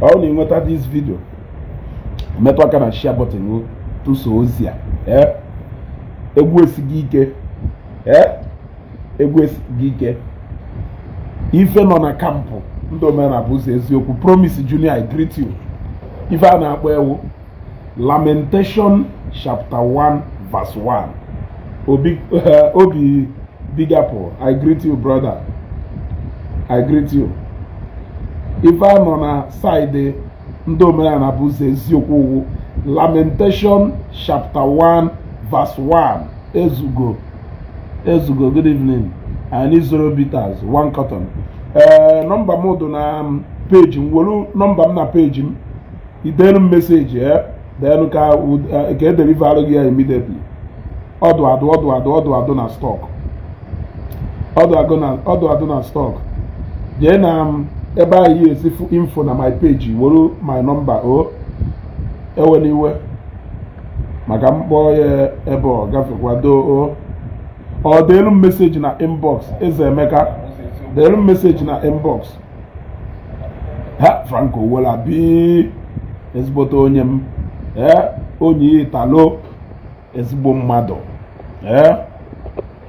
Ọ na ịnweta this video, metụ aka na share button, tụso ozi a. Ee, egwu esighị ike. Ee, egwu esighị ike. Ife nọ na camp ndị omenala bụ ụzọ eziokwu. Promise Junior, I greet you. Ife a na-akpọ ewu Lamentation chapter 1 verse 1. Obi Obi Big Apple, I greet you, brother, I greet you. Ife a nọ na side ndị omenala bụ ụzọ eziokwu wu Lamentation chapter 1 verse 1. Ezugo, Ezugo, good evening. I need zero bitters, one carton. Ee, nọmba m dị na page m. Welu nọmba m na page m, ideelu m message. Ee, deelu ka edeliver gị ya immediately. Ọdụ adụ, ọdụ adụ, ọdụ adụ na stock, ọdụ agụ na ọdụ adụ na stock. Jee na ebe ahụ yi esi info na my page, were my number. O ewe n'iwe maka mkpọ ya ebe ọ gafekwado. O ọ deelu m message na inbox. Eze Emeka, deelu m message na inbox. Ha Franco wela bi ezigbote onye m. Ee, onye Italo, ezigbo mmadụ. Ee,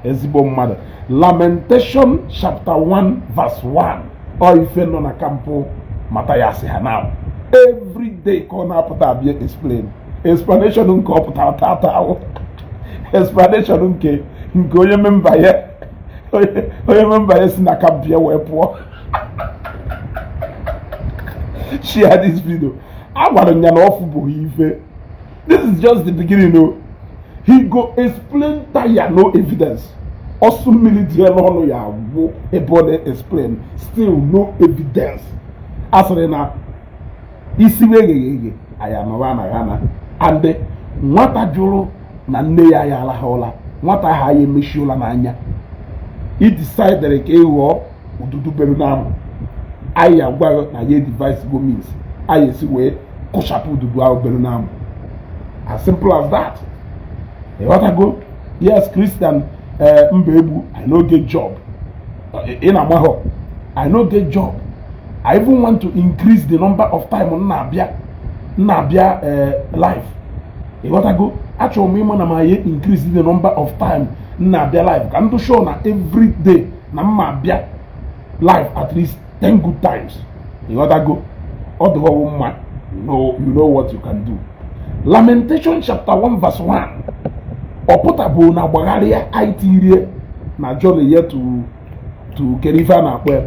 ezigbo mmadụ. Lamentation chapter 1 verse 1. Ọ ife nọ na camp Mathias ha now, every day ka ọ na-apụta abịa explain. Explanation nke ọ pụtara tata ahụ, explanation nke onye member ya, onye member ya si na camp ya wee pụọ. Share this video. A gwara m ya na ọfụ bụghị ife. This is just the beginning o. He go explain tire, no evidence. Ọsụ mmiri dị ya n'ọnụ ya agwụ ebe ọ na-explain, still no evidence. A sịrị na isi egheghị eghe anyị anọrọ anaghị ana. And nwata jụrụ na nne ya ya alahụ ụla, nwata ahụ anyị emechi ụla n'anya. I decided ka ị ghọọ ududu beru n'amụ anyị, agwa na ya device go means anyị esi wee kụchapụ ududu ahụ beru n'amụ. As simple as that. Ịghọtago? Yes, Christian mba egbu. I no get job. Ị na-amahọ I no get job. I even want to increase the number of time m na-abịa, m na-abịa live. Ịghọtago? Achọrọ m ịma na ma ya increase the number of time m na-abịa live, ka ndụ show na every day na m ma abịa live at least 10 good times. Ịghọtago? Ọ dịghọwụ mma. You know what you can do. Lamentation chapter 1 verse 1. Ọ pụtabụ na gbagharịa anyị na journey ya to kedu ife a na-akpọ ya?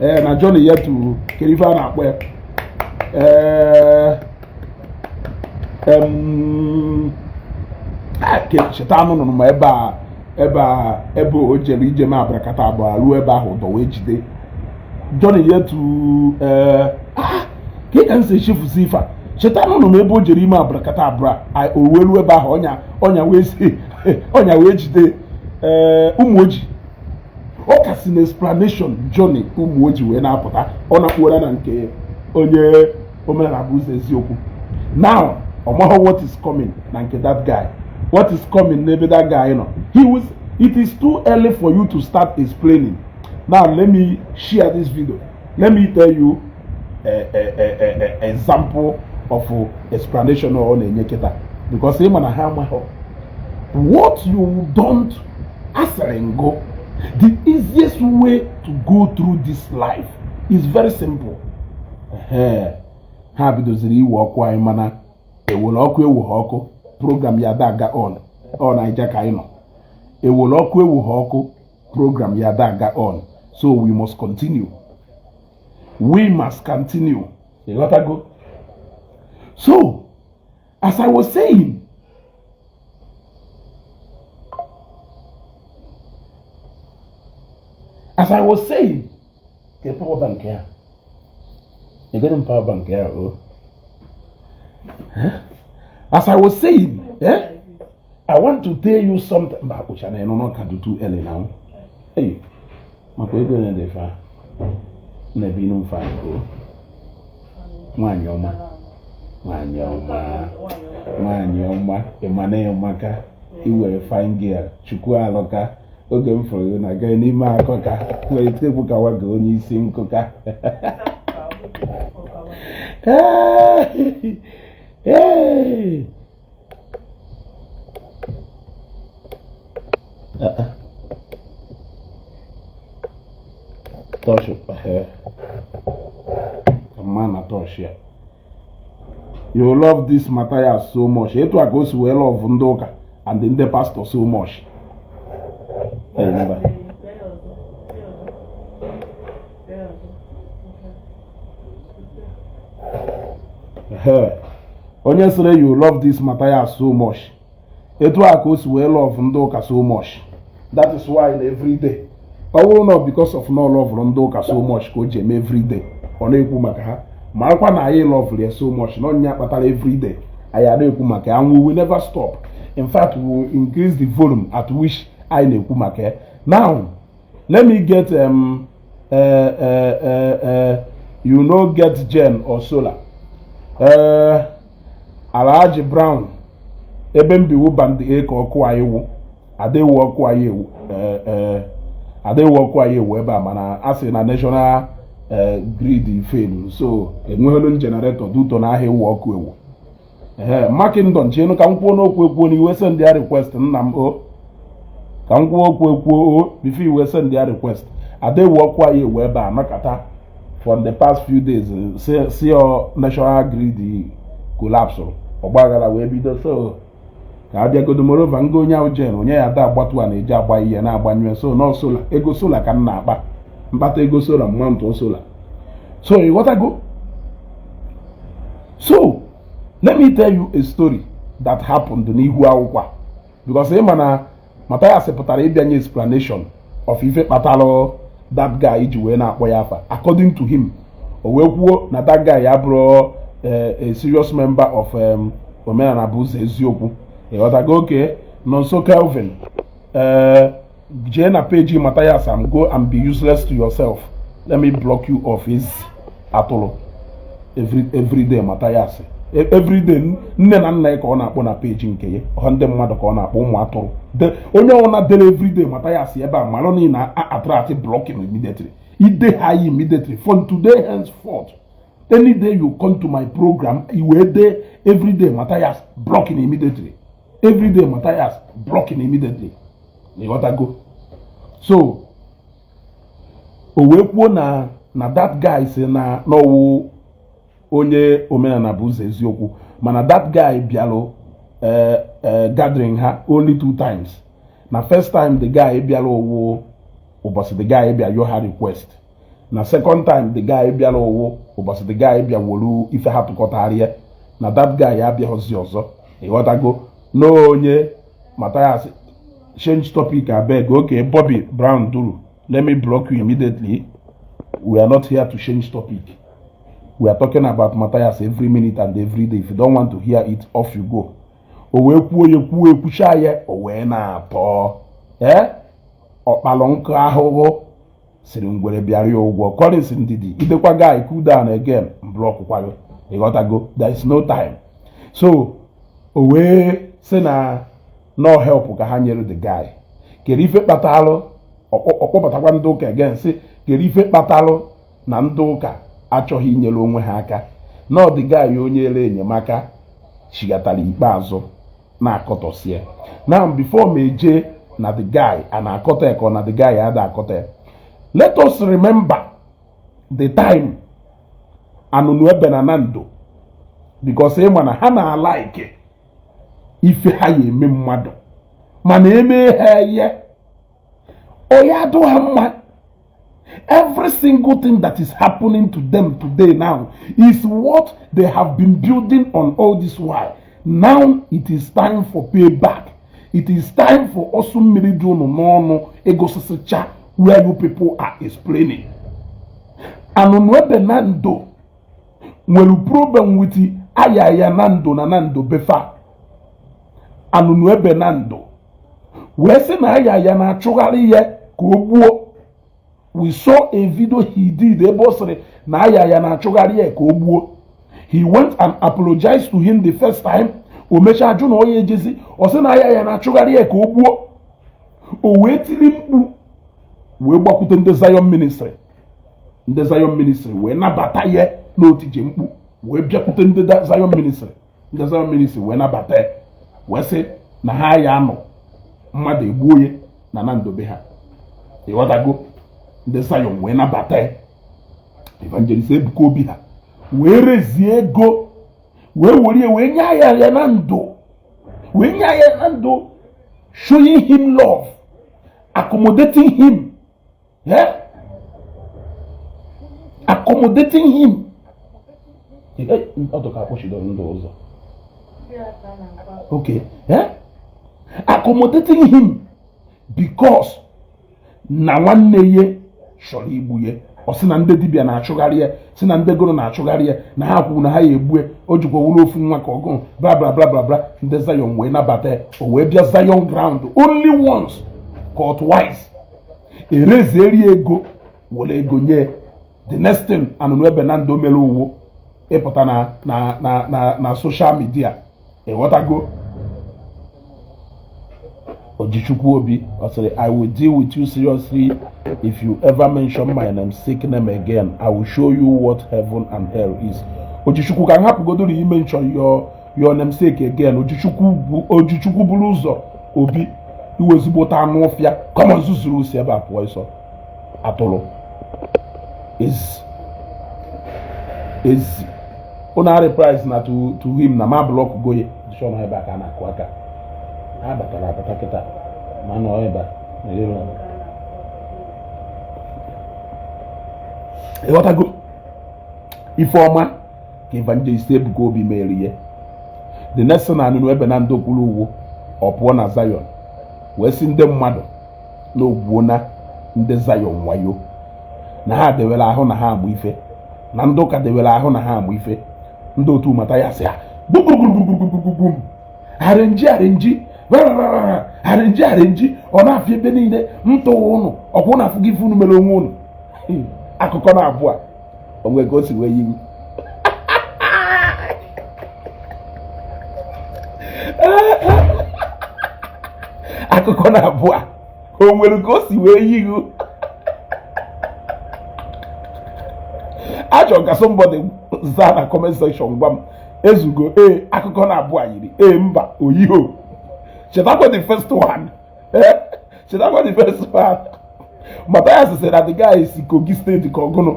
Ee, na journey ya to kedu ife a na-akpọ ya? Ee, cheta anụ nụrụ ma ebe a, ebe a, ebe o jere ije m abrakata abụọ ruo ebe ahụ ụdọ wee jide journey ya to. Ee, ka ị ka m si echefusi ife a. Cheta anụ m ebe o jere ime abrakata abụọ a, o wee ruo ebe ahụ, ọnya wee si ọnya wee jide. Ee, ụmụ ojii. Ọ kasị na explanation journey ụmụ ojii wee na-apụta. Ọ na-akpụra na nke onye omenala bụ ụzọ eziokwu. Now ọ maghị what is coming na nke that guy, what is coming n'ebe that guy nọ. He was it is too early for you to start explaining now. Let me share this video. Let me tell you a example of explanation ọ na-enye kịta, because ị ma na ha amaghị what you don't. Asịrị ngụ, the easiest way to go through this life is very simple. Ehe, ha bidoziri iwe ọkụ anyị, mana ewere ọkụ ewu ha ọkụ, program ya daga on. Ọ Naija ka anyị nọ. Ewere ọkụ ewu ha ọkụ, program ya daga on. So we must continue, we must continue. Ịghọtago? So as I was saying, as I was saying, ke power bank ya egere m power bank ya o. As I was saying, eh, I want to tell you something. Mba, akpụcha na ịnụ ka dị too early now. Hey, makwa ego na fa na-ebi inu mfa o. Nwaanyị ọma, nwaanyị ọma, nwaanyị ọma, ịma na ịmaka iwere fine girl. Chukwu alụka oge m fụrụ gị na gaa n'ime akụka wee tekwu ka nwa gị onye isi nkụka. Hey! Hey! Torch mma na torch ya. You love this Matthias so much. Etu a ka o si wee love ndị ụka and ndị pastor so much. Hey, mba. Onye sịrị you love this Matthias so much, etu a ka o si wee love ndị ụka so much. That is why na everyday, ọ bụrụ na because of na ọ loverụ ndị ụka so much ka o ji eme everyday ọ na-ekwu maka ha, marakwa na anyị loverụ ya so much na ọ nya kpatara everyday anyị na-ekwu maka ya. We will never stop. In fact, we will increase the volume at which anyị na-ekwu maka ya. Now let me get you no get gen or solar. Alhaji Brown, ebe m bi wụ band A ka ọkụ anyị wụ, adịwụ ọkụ anyị ewu, adịwụ ọkụ anyị ewu ebe a, mana a sị na national grid fail, so enweghị generator duto na ahịa ewu ọkụ ewu. Ee, Makindon, chienu ka m kwuo n'okwu ekwuo na iwe send ya request. Nna m o, ka m kwuo okwu ekwuo o before iwe send ya request. Adịwụ ọkụ anyị ewu ebe a nakata for the past few days, si national grid collapse, ọgbaghara wee bido. So ka abịagodo moreover ngo onye ahụ jen onye ya ada agbatu a na-eji agba ihe na-agbanyụ, so nọ solar, ego solar ka m na-akpa, mkpata ego solar, mount solar. So ịghọtago? So let me tell you a story that happened n'ihu akwụkwọ a, because ị ma na Mathias pụtara ịbịa nye explanation of ife kpatara that guy ji wee na-akpọ ya afa. According to him, o wee kwuo na that guy abụrụ a serious member of Omenala bụ ụzọ eziokwu. Ịghọtago? Oke nọ nso Kelvin, jee na page Mathias and go and be useless to yourself. Let me block you off. Ezi atụrụ, everyday Mathias, everyday nne na nna ya ka ọ na-akpọ na page nke ya, ọha ndị mmadụ ka ọ na-akpọ ụmụ atụrụ. Onye ọbụla dere everyday Mathias ebe a, malụ na ị na-attract blocking immediately. Ide ha ya immediately. From today henceforth, any day you come to my program, i wee dee everyday Mathias, blocking immediately. Everyday Mathias, blocking immediately. Ịghọtago? So o wee kwuo na that guy si na n'ọwụ onye Omenala bụ ụzọ eziokwu, mana that guy bịalụ gathering ha only two times. Na first time the guy bịara owu ụbọchị the guy bịa yọọ ha request, na second time the guy bịara owu ụbọchị the guy bịa wolu ife ha tụkọtara. Na that guy abịaghịzi ọzọ. Ịghọtago? Na onye Mathias, change topic abeg. Okay, Bobby Brown Duru, let me block you immediately. We are not here to change topic. We are talking about Matthias every minute and every day. If you don't want to hear it, off you go. O wee kwuo ya, kwuo, ekwucha ya, o wee na-atọ ee ọkpalụ nkụ ahụhụ siri ngwere bịara ya ụgwọ. Collins Ndidi, idekwa guy, cool down again, block kwayo. Ịghọtago? There is no time. So o wee sị na no help ka ha nyere the guy. Kedu ife kpatalụ ọkpọbatakwa ndị ụka again, sị kedu ife kpatalụ na ndị ụka achọghị inyere onwe ha aka, na ọ dị guy onye ere enyemaka chigatara ikpeazụ na-akọtọsie. Now, before m eje na the guy a na-akọta ya ka ọ na the guy ada akọta ya, let us remember the time anụnụ ebe na Nando, because ịma na ha na-alike ife ha ya eme mmadụ, mana eme ha ihe ọ ya adụ ha mma. Every single thing that is happening to them today now is what they have been building on all this while. Now it is time for payback. It is time for ọsụ mmiri dị unu n'ọnụ egosisicha where you people are explaining. Anụnụ ebe na ndo nwere problem with ayaya na ndo na na ndo befa. Anụnụ ebe na ndo wee sị na ayaya na-achụgharị ya ka o gbuo. We saw a video he did ebe ọ sịrị na ayaya na-achụgharị ya ka o gbuo. He went and apologized to him the first time. O mechaa jụ na ọ ya ejezi. Ọ sị na ayaya na-achụgharị ya ka o gbuo. O wee tiri mkpu wee gbakwute ndị Zion Ministry. Ndị Zion Ministry wee nabata ya n'otije mkpu. Wee bịakwute ndị Zion Ministry. Ndị Zion Ministry wee nabata ya, wee sị na ha ya anọ mmadụ egbuo ya na na ndobe ha. Ịghọtago? Ndị Zion wee nabata ya. Evangelist Ebuka Obi ha wee rezie ego, wee were ya wee nye ya ya na ndụ, wee nye ya na ndụ, showing him love, accommodating him, yeah? Accommodating him. Ọ dọka akpọchidoro ndụ ụzọ. Okay, yeah? Accommodating him because na nwanne ya chọrọ igbu ya. Ọ sị na ndị dibịa na-achụgharị ya, sị na ndị goro na-achụgharị ya, na ha kwuru na ha ya egbue. O jikwa wụrụ ofu nwa ka ọgụ, bla bla bla bla bla. Ndị Zion wee nabata ya. O wee bịa Zion ground only once ka twice, erezieri ego, were ego nye. The next thing anụnụ ebe na ndụ mere uwo ịpụta na social media. Ịghọtago? Ojichukwu Obi, ọ sịrị, "I will deal with you seriously if you ever mention my namesake name again. I will show you what heaven and hell is." Ojichukwu, ka m hapụgodoro i mention your namesake again. Ojichukwu bụ Ojichukwu buru ụzọ Obi iwe ezigbote anụ ọfịa. Come on, zuzuru si ebe a pụọ. Ịsọ atụrụ ezi ezi unu replies na to him na ma block goye chọ ebe a ka a na-akụ aka. Ha batara abata kịta ma nọ ebe a. Ịghọtago? Ifeọma ka Evangelist Ebuka Obi mere ihe. The next thing, anụnụ ebe na ndị kwuru uwu, ọ pụọ na Zion wee sị ndị mmadụ na ogwuo na ndị Zion wayo, na ha dewere ahụ na ha amụ ife, na ndị ụka dewere ahụ na ha amụ ife. Ndị otu mata ya sị ha gbugbugbugbugbugbugbum, arrange, arrange, arrange, arrange. Ọ na-afịa ebe niile ntụ ụnụ ọkwụ na afụ gị ife unu mere onwe unu. Akụkọ na abụọ onwe ka o si wee yiwu. Akụkọ na abụọ o nwere ka o si wee yiwu. Achọrọ ka somebody zaa na comment section, gwa m ezugo. Ee, akụkọ na abụọ yiri. Ee, mba, oyiho. Chetakwa the first one, chetakwa the first one. Matthias sị na the guy si Kogi State ka ọgụnụ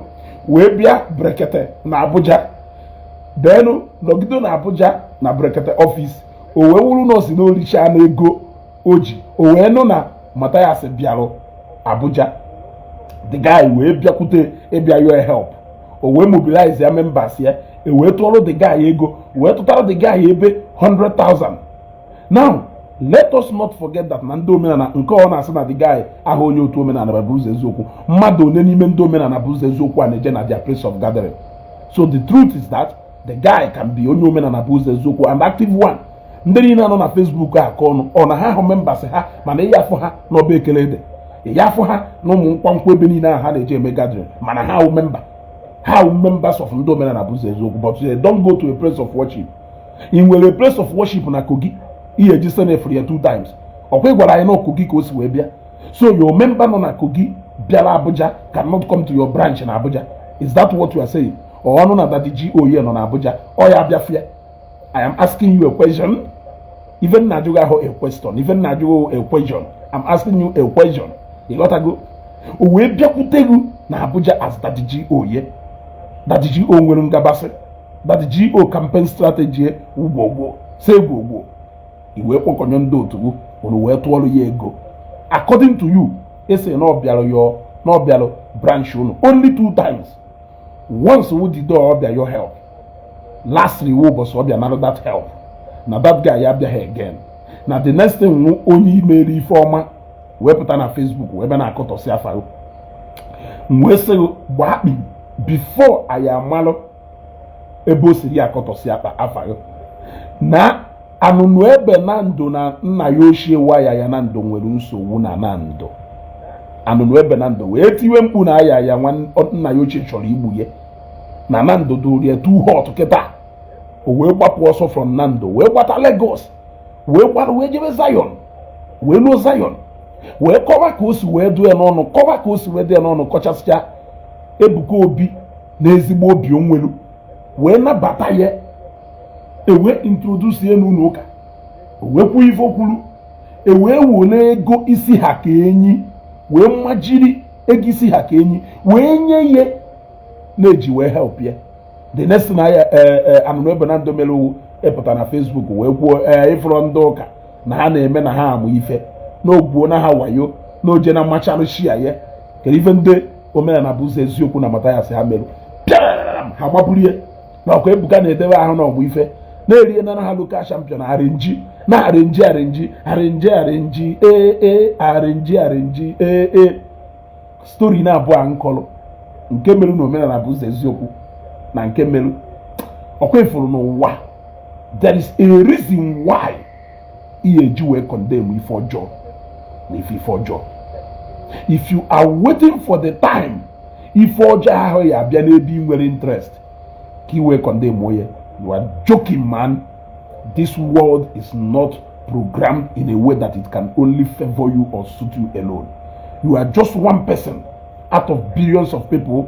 wee bịa Brekete na Abuja, denu nọgide na Abuja na Brekete office. O wee wuru na o si na oricha na ego o ji, o wee nụ na Matthias bịarụ Abuja. The guy wee bịakwute ịbịa yọọ help. O wee mobilize ya members ya, e wee tụọrọ the guy ego, wee tụtara the guy ebe 100,000. Now let us not forget that na ndị omenala nke ọ na-asị na the guy ahụ onye otu omenala bụ ụzọ eziokwu, mmadụ one n'ime ndị omenala bụ ụzọ eziokwu a na-eje na their place of gathering. So the truth is that the guy can be onye omenala bụ ụzọ eziokwu and active one. Ndị niile nọ na Facebook akọ ọnụ ọ na ha hụ members ha, mana ịya afụ ha n'ọba ekele ede, ịya afụ ha na ụmụ nkwankwa ebe niile ahụ ha na-eje eme gathering, mana ha wụ member, ha wụ members of ndị omenala bụ ụzọ eziokwu, but they don't go to a place of worship. Ị nwere place of worship na Kogi ihe eji senefuru ya two times? Ọkwa ị gwara anyị na Kogi ka o si wee bịa. So your member nọ na Kogi bịara Abuja cannot come to your branch na Abuja. Is that what you are saying? Or ọnụ na Daddy G.O. nọ na Abuja, ọ ya abịafịa? I am asking you a question. Even na ajụghị ahụ a question, even na ajụghị a question, I'm asking you a question. Ịghọtago? O wee bịakwute gị na Abuja as Daddy G.O. ye. Daddy G.O. nwere ngabasị. Daddy G.O. campaign strategy ugwogwo si egwogwo. I wee kpọkọnye ndị otu gị unu wee tụọrọ ya ego. According to you, esi na ọ bịara yo, na ọ bịara branch unu only two times. Once wụ the door ọ bịa your help, lastly wụ ụbọchị ọ bịa nara that help, na that guy ya abịaghị again. Na the next thing wụ onye imere ife ọma wee pụta na Facebook wee bịa na-akọtọsị afa gị. M wee sị gị gbaa akpị before anyị amalụ ebe o siri akọtọsị akpa afa gị. Na anụnụ ebe na ndụ na nna ya ochie waya ya na ndụ nwere nsogbu na na ndụ anụnụ ebe na ndụ wee tiwe mkpu na aya ya nna ya ochie chọrọ igbu ya na na ndụ dụrụ ya too hot kịta. O wee gbapụ ọsọ from na ndụ wee gbata Lagos, wee gbara wee jebe Zion, wee luo Zion, wee kọwa ka o si wee dụ ya n'ọnụ, kọwa ka o si wee dị ya n'ọnụ, kọchasịcha. Ebuka Obi na ezigbo obi onwelu Wee nabata ya, ewee introduce ya n'ụlọ ụka, o wee kwuo ife okwuru, ewee were ego isi ha ka enyi, wee mmajiri ego isi ha ka enyi, wee nye ya na-eji wee help ya. The next na ya anụnụ ebe na ndụ mere owu ịpụta na Facebook wee kwuo, ee, ịfụrọ ndị ụka na ha na-eme na ha amụ ife na ogbuo na ha wayo na oje na mmachalụ shia ya. Kedu ife ndị omenala bụ ụzọ eziokwu na Mathias ha merụ? Pịam, ha maburie na ọkwa Ebuka na-edebe ahụ na ọgbụ ife na-erie nara ha local champion, arrange na arrange, arrange, arrange, arrange, ee, ee, arrange, arrange, ee, ee. Story na-abụọ a nkọlụ, nke merụ na omenala bụ ụzọ eziokwu na nke merụ ọkwa ifuru n'ụwa, there is a reason why ihe eji wee condemn ife ọjọọ na ife ọjọọ. If you are waiting for the time ife ọjọọ ahụ ya abịa n'ebe ị nwere interest ka ị wee condemn ya, you are joking, man. This world is not programmed in a way that it can only favor you or suit you alone. You are just one person out of billions of people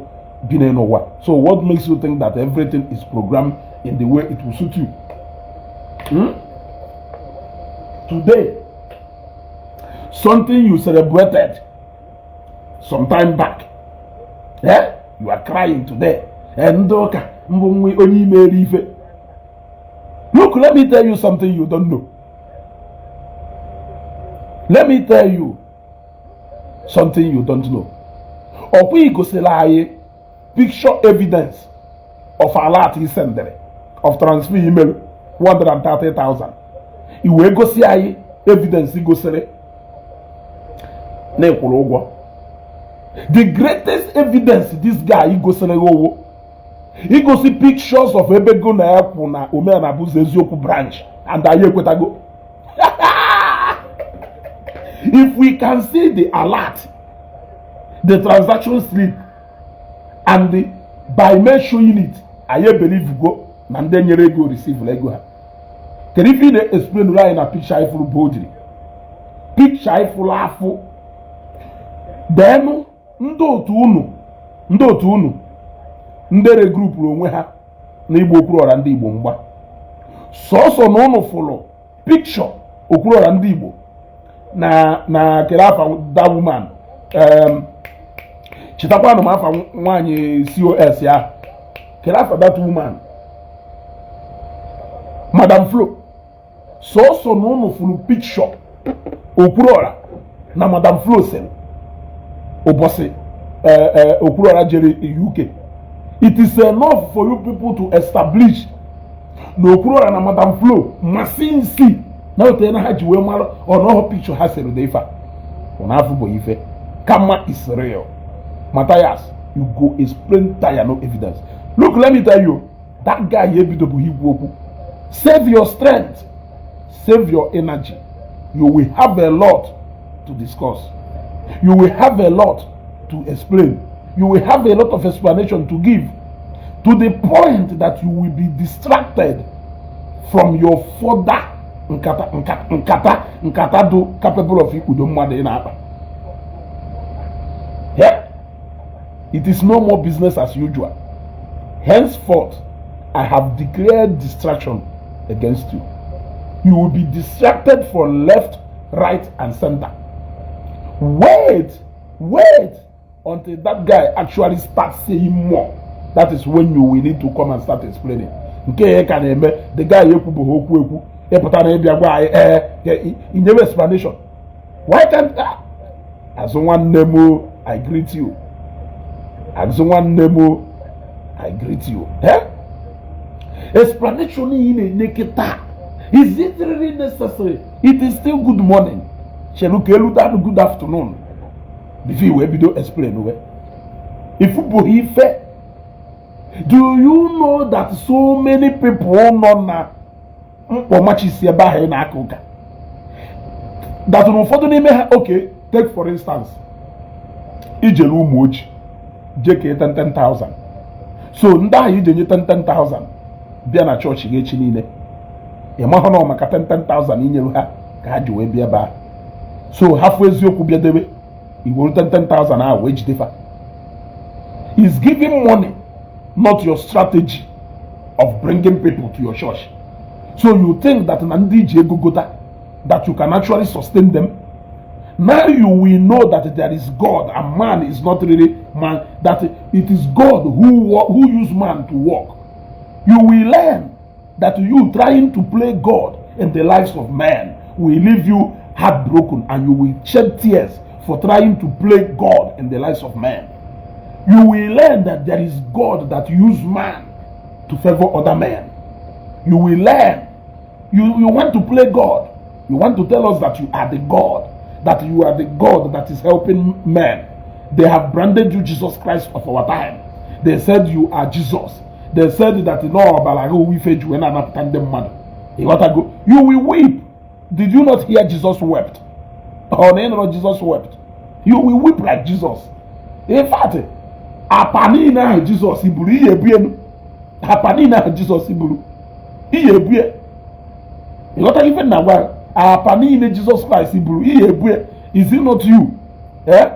bi n'ụwa. So what makes you think that everything is programmed in the way it will suit you? Hmm? Today, something you celebrated some time back, eh? You are crying today. Ndị ụka mbụ nwa onye ime ife. Look, let me tell you something you don't know. Let me tell you something you don't know. Ọkwa igosila anyị picture evidence of alert i sendere of transfer email 130,000. I wee gosi anyị evidence gosiri na ịkwụrụ ụgwọ. The greatest evidence this guy gosiri gị owo igosi pictures of ebe go na ya kwụ na omenala bụ ụzọ eziokwu branch, and anyị ekwetago. If we can see the alert, the transaction slip, and the by me showing it, anyị believe go na ndị nyere ego receive ego ha. Kedu ife ị na-explain anyị na picture anyị fụrụ boldly, picture anyị fụrụ afụ? Denu ndị otu unu, ndị otu unu, ndị regroupụrụ onwe ha na Igbo Okwuluọra ndị Igbo mgba, sọsọ na unu fụrụ picture Okwuluọra ndị Igbo na kere afa that woman, chetakwanụ m afa nwaanyị cos ya, kere afa that woman, Madam Flo. Sọsọ na unu fụrụ picture Okwuluọra na Madam Flo sere ụbọchị Okwuluọra jere UK, it is enough for you people to establish na Okwuluọra na Madam Flo masị nsi na otu na ha ji wee mara ọnọhụ picture ha sere dị ife a ụnafụ bụ ife kama is real. Matthias, you go explain tire, no evidence. Look, let me tell you, that guy ebidobụghị ikwu okwu. Save your strength, save your energy. You will have a lot to discuss, you will have a lot to explain, you will have a lot of explanation to give, to the point that you will be distracted from your further nkata nkata nkata nkata do capable of ikpudo mmadụ ị na-akpa. Yeah? It is no more business as usual. Henceforth, I have declared distraction against you. You will be distracted from left, right and center. Wait, wait until that guy actually starts saying more. That is when you will need to come and start explaining. Nke ya ka na-eme, the guy ekwubughị okwu ekwu, ịpụta na ịbịa gwa anyị, ee, inyewe explanation. Why can't, ah, azụ nwanne m o, I greet you. Azụ nwanne m o, I greet you. Eh? Explanation ị na-enye kịta, is it really necessary? It is still good morning. Chelu ka elu danụ good afternoon before i wee bido explain. We ifubughị ife. Do you know that so many people nọ na mkpọmachisi ebe ahụ ị na-aka ụka, that na ụfọdụ n'ime ha, okay, take for instance, ijere ụmụ oji jee kee 10,000. So ndị ahụ ije nye 10,000 bịa na chọọchị gị echi niile, ị mahụ na ọ maka 10,000 inyere ha ka ha ji wee bịa ebe ahụ. So ha fụ eziokwu bịa debe iwere 10,000 ahụ wee jide fa. Is giving money not your strategy? of bringing people to your church. So you think that na ndị ji ego gota, that you can actually sustain them. Now you will know that there is God and man is not really man, that it is God who use man to work. You will learn that you trying to play God in the lives of men will leave you heartbroken, and you will shed tears for trying to play God in the lives of men. You will learn that there is God that use man to favor other men. You will learn. You want to play God. You want to tell us that you are the God, that you are the God that is helping men. They have branded you Jesus Christ of our time. They said you are Jesus. They said that no ọbara gị ife ji wee na-anapụta ndị mmadụ. Ịghọtago? You will weep. Did you not hear Jesus wept? Ọ na ị nụrụ Jesus wept? You will weep like Jesus. In fact, apa niile ahụ Jizọs buru ihe ebu elu, apa niile ahụ Jizọs buru ihe ebue. Ịghọta ife na gwa apa niile Jizọs Kraịst buru ihe ebue. Is it not you? Eh?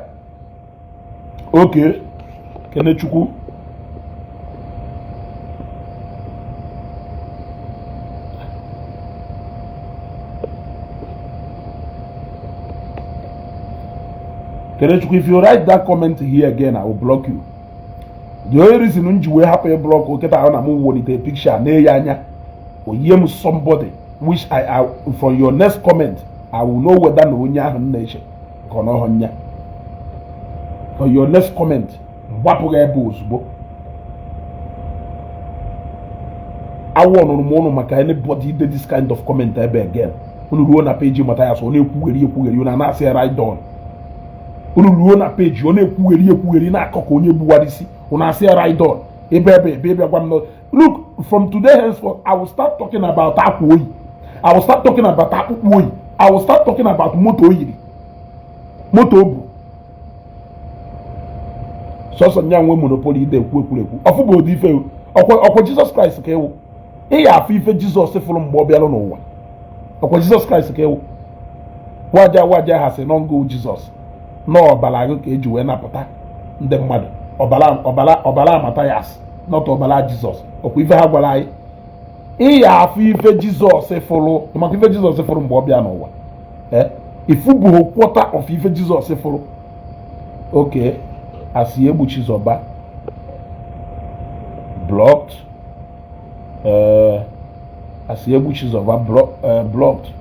Okay. Kenechukwu. Kenechukwu, if you write that comment here again, I will block you. The only reason m ji wee hapụ block kịta ahụ na m wolite picture na-eyi anya oyie m somebody which I from your next comment I will know whether na onye ahụ m na-eche ka ọ nọghọ nya. For your next comment, mgbapụghị ebe ozugbo. Awọ nụrụ m ụnụ maka anybody did this kind of comment ebe again. Unu ruo na page Mathias, ọ na-ekwugheri ekwugheri, unu na-asị ya right on. Unu ruo na page, ọ na-ekwugheri ekwugheri, na-akọ ka onye gbuwara isi, unu asị ya right on. Ebe ebe ebe ebe gwa m no. Look, from today henceforth, I will start talking about akwa oyi. I will start talking about akpụkpọ oyi. I will start talking about moto oyiri. Moto obu. Sọsọ nya nwe monopoly ide ekwu ekwurekwu. Ọfụ bụ ụdị ife ọkwa Jizọs Kraịst ka ewu. Ị ya afụ ife Jizọs fụrụ mgbe ọ bịara n'ụwa. Ọkwa Jizọs Kraịst ka ewu. Waja waja ha sị nọngụ Jizọs. Na ọbara gị ka eji wee napụta ndị mmadụ. Ọbara ọbara ọbara Mathias, not ọbara Jizọs. Ọkwa ife ha gwara anyị. Ị ya afụ ife Jizọs fụrụ maka ife Jizọs fụrụ mgbe ọ bịa n'ụwa. Ifu bụ quarter of ife Jizọs fụrụ. Okay, asị egbu Chizoba blocked. Asị egbu Chizoba blocked.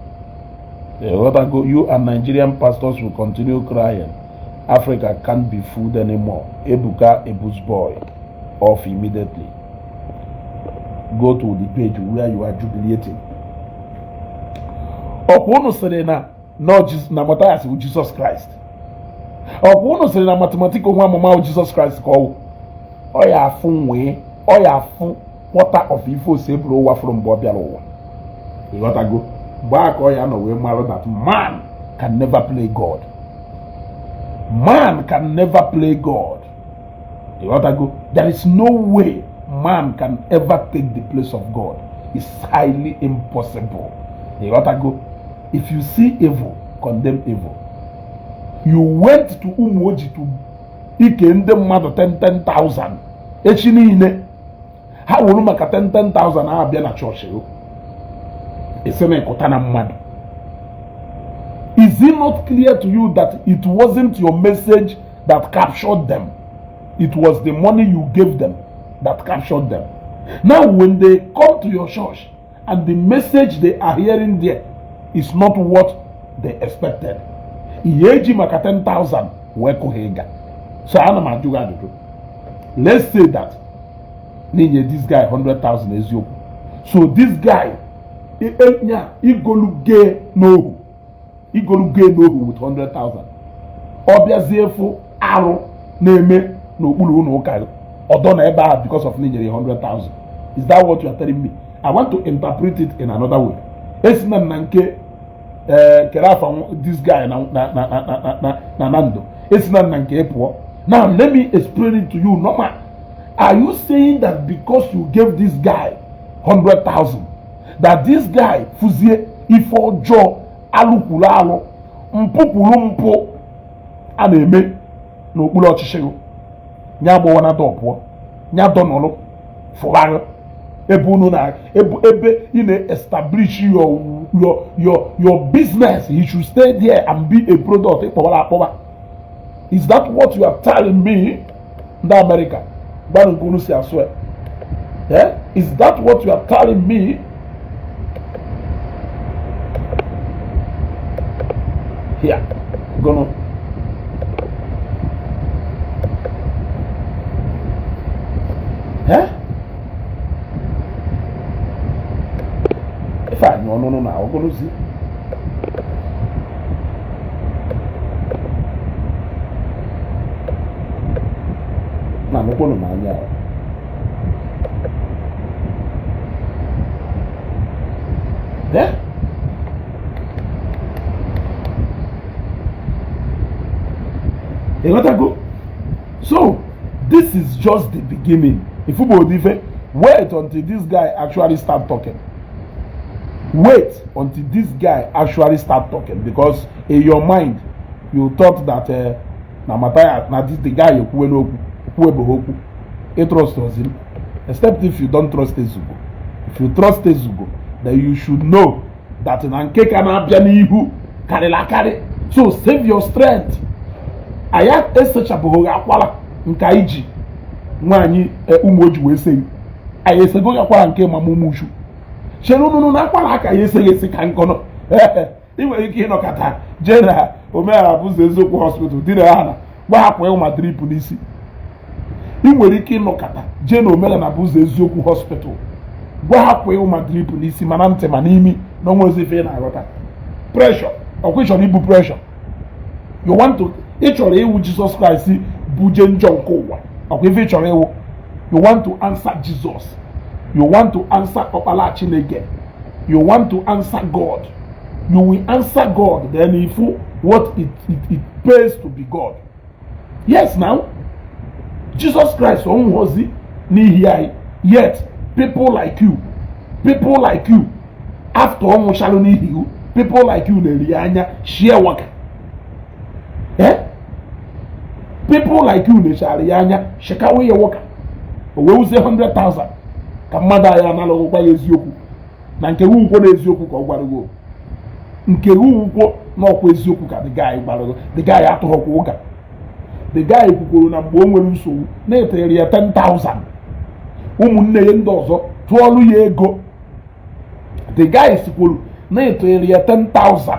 Go, you and Nigerian pastors will continue crying. Africa can't be fooled anymore. Ebuka Ebu's boy off immediately. Go to the page where you are jubilating. Ọkwa unu sịrị na na Mathias bụ Jesus Christ. Ọkwa unu sịrị na mathematical nwa amụma bụ Jesus Christ ka ọ ọ ya afụ nwee ọ ya afụ quarter of ife ose eburu ụwa fụrụ mgbe ọ bịara ụwa. Ịghọtago? Mgbe a ka ọ ya nọ wee mara that man can never play God. Man can never play God. Ịghọtago? There is no way man can ever take the place of God. It's highly impossible. Ịghọtago? If you see evil, condemn evil. You went to Umuoji to ike ndị mmadụ 10,000 echi niile ha wuru maka 10,000 ha abịa na chọọchị esi na ịkụta na mmadụ. Is it not clear to you that it wasn't your message that captured them? It was the money you gave them that captured them. Now when they come to your church and the message they are hearing there is not what they expected, ihe eji maka 10,000 wee kụ ha ịga. So ana m ajụ gị ajụjụ. Let's say that n'inye this guy 100,000 eziokwu. So this guy nya igoluge n'ohu igoluge n'ohu with 100,000. Ọ bịazie fụ arụ na-eme n'okpuru ụlọ ụka gị, ọdọ na ebe ahụ because of n'inyere 100,000. Is that what you are telling me? I want to interpret it in another way. Esi na na nke kere afa this guy na na na na na na na ndụ esi na na nke pụọ. Now let me explain it to you normal. Are you saying that because you gave this guy 100,000 that this guy fụzie ife ọjọọ alụkwuru alụ mpụ kwuru mpụ a na-eme n'okpuru ọchịchị gị nya agbawa na dọ pụọ nya dọnọlụ fụgharị Ebe unu na ebe ị na-establish your business, he should stay there and be a product ịkpọwara akpọwa. Is that what you are telling me? Ndị America gbanụ nke unu si asụ ya. Eh? Is that what you are telling me? Here, gonna. Eh? Ife anyị ọnụnụ na ogolozi. Na nnukwu m anya. Eh? Ịghọtago? So, this is just the beginning. Ifubo Odife, wait until this guy actually start talking. Wait until this guy actually start talking, because in your mind, you thought that na Matthias, na this the guy ekwuwe n'okwu, ekwuwebeghị okwu. Ị trust him, except if you don't trust Ezugo. If you trust Ezugo, then you should know that na nke ka na-abịa n'ihu karịrị akarị. So save your strength. Anyị esechabụghị akwara nke anyị ji nwaanyị ụmụ oji wee seghi. Anyị esegoghị akwara nke mama ụmụchu. Chere unu na akwara aka ya eseghị esi ka nkọnọ. Ị nwere ike ịnọkọta jee na omenala bụzọ eziokwu hospital dina ha na gbahapụ ịma drip n'isi. Ị nwere ike ịnọkọta jee na omenala bụzọ eziokwu hospital gbahapụ ịma drip n'isi, mana ntị ma n'imi na onwe ozi ife ị na-aghọta. Pressure, ọkwa ị chọrọ ibu pressure. You want to, ị chọrọ ịwụ Jesus Christ buje njọ nke ụwa. Ọkwa ife ị chọrọ ịwụ. You want to answer Jesus. You want to answer Ọkpara Chineke. You want to answer God. You will answer God. Then if what it pays to be God. Yes, now Jesus Christ onwuozi n'ihi anyị. Yet people like you, after ọnwụchalụ n'ihi you, people like you na-eri anya share waka. Eh? People like you na-echara ya anya shikawa ya waka. O wee wuzie 100,000 ka mmadụ anyị analụghịkwa ya eziokwu. Na nke wukwo na eziokwu ka ọ gwara gị. Nke wukwo na ọkwa eziokwu ka the guy gwara gị. The guy atụghọkwa ụka. The guy kwukwuru na mgbe o nwere nsogbu na-etere ya 10,000. Ụmụnne ya ndị ọzọ tụọlụ ya ego. The guy sikwuru na-etere ya 10,000.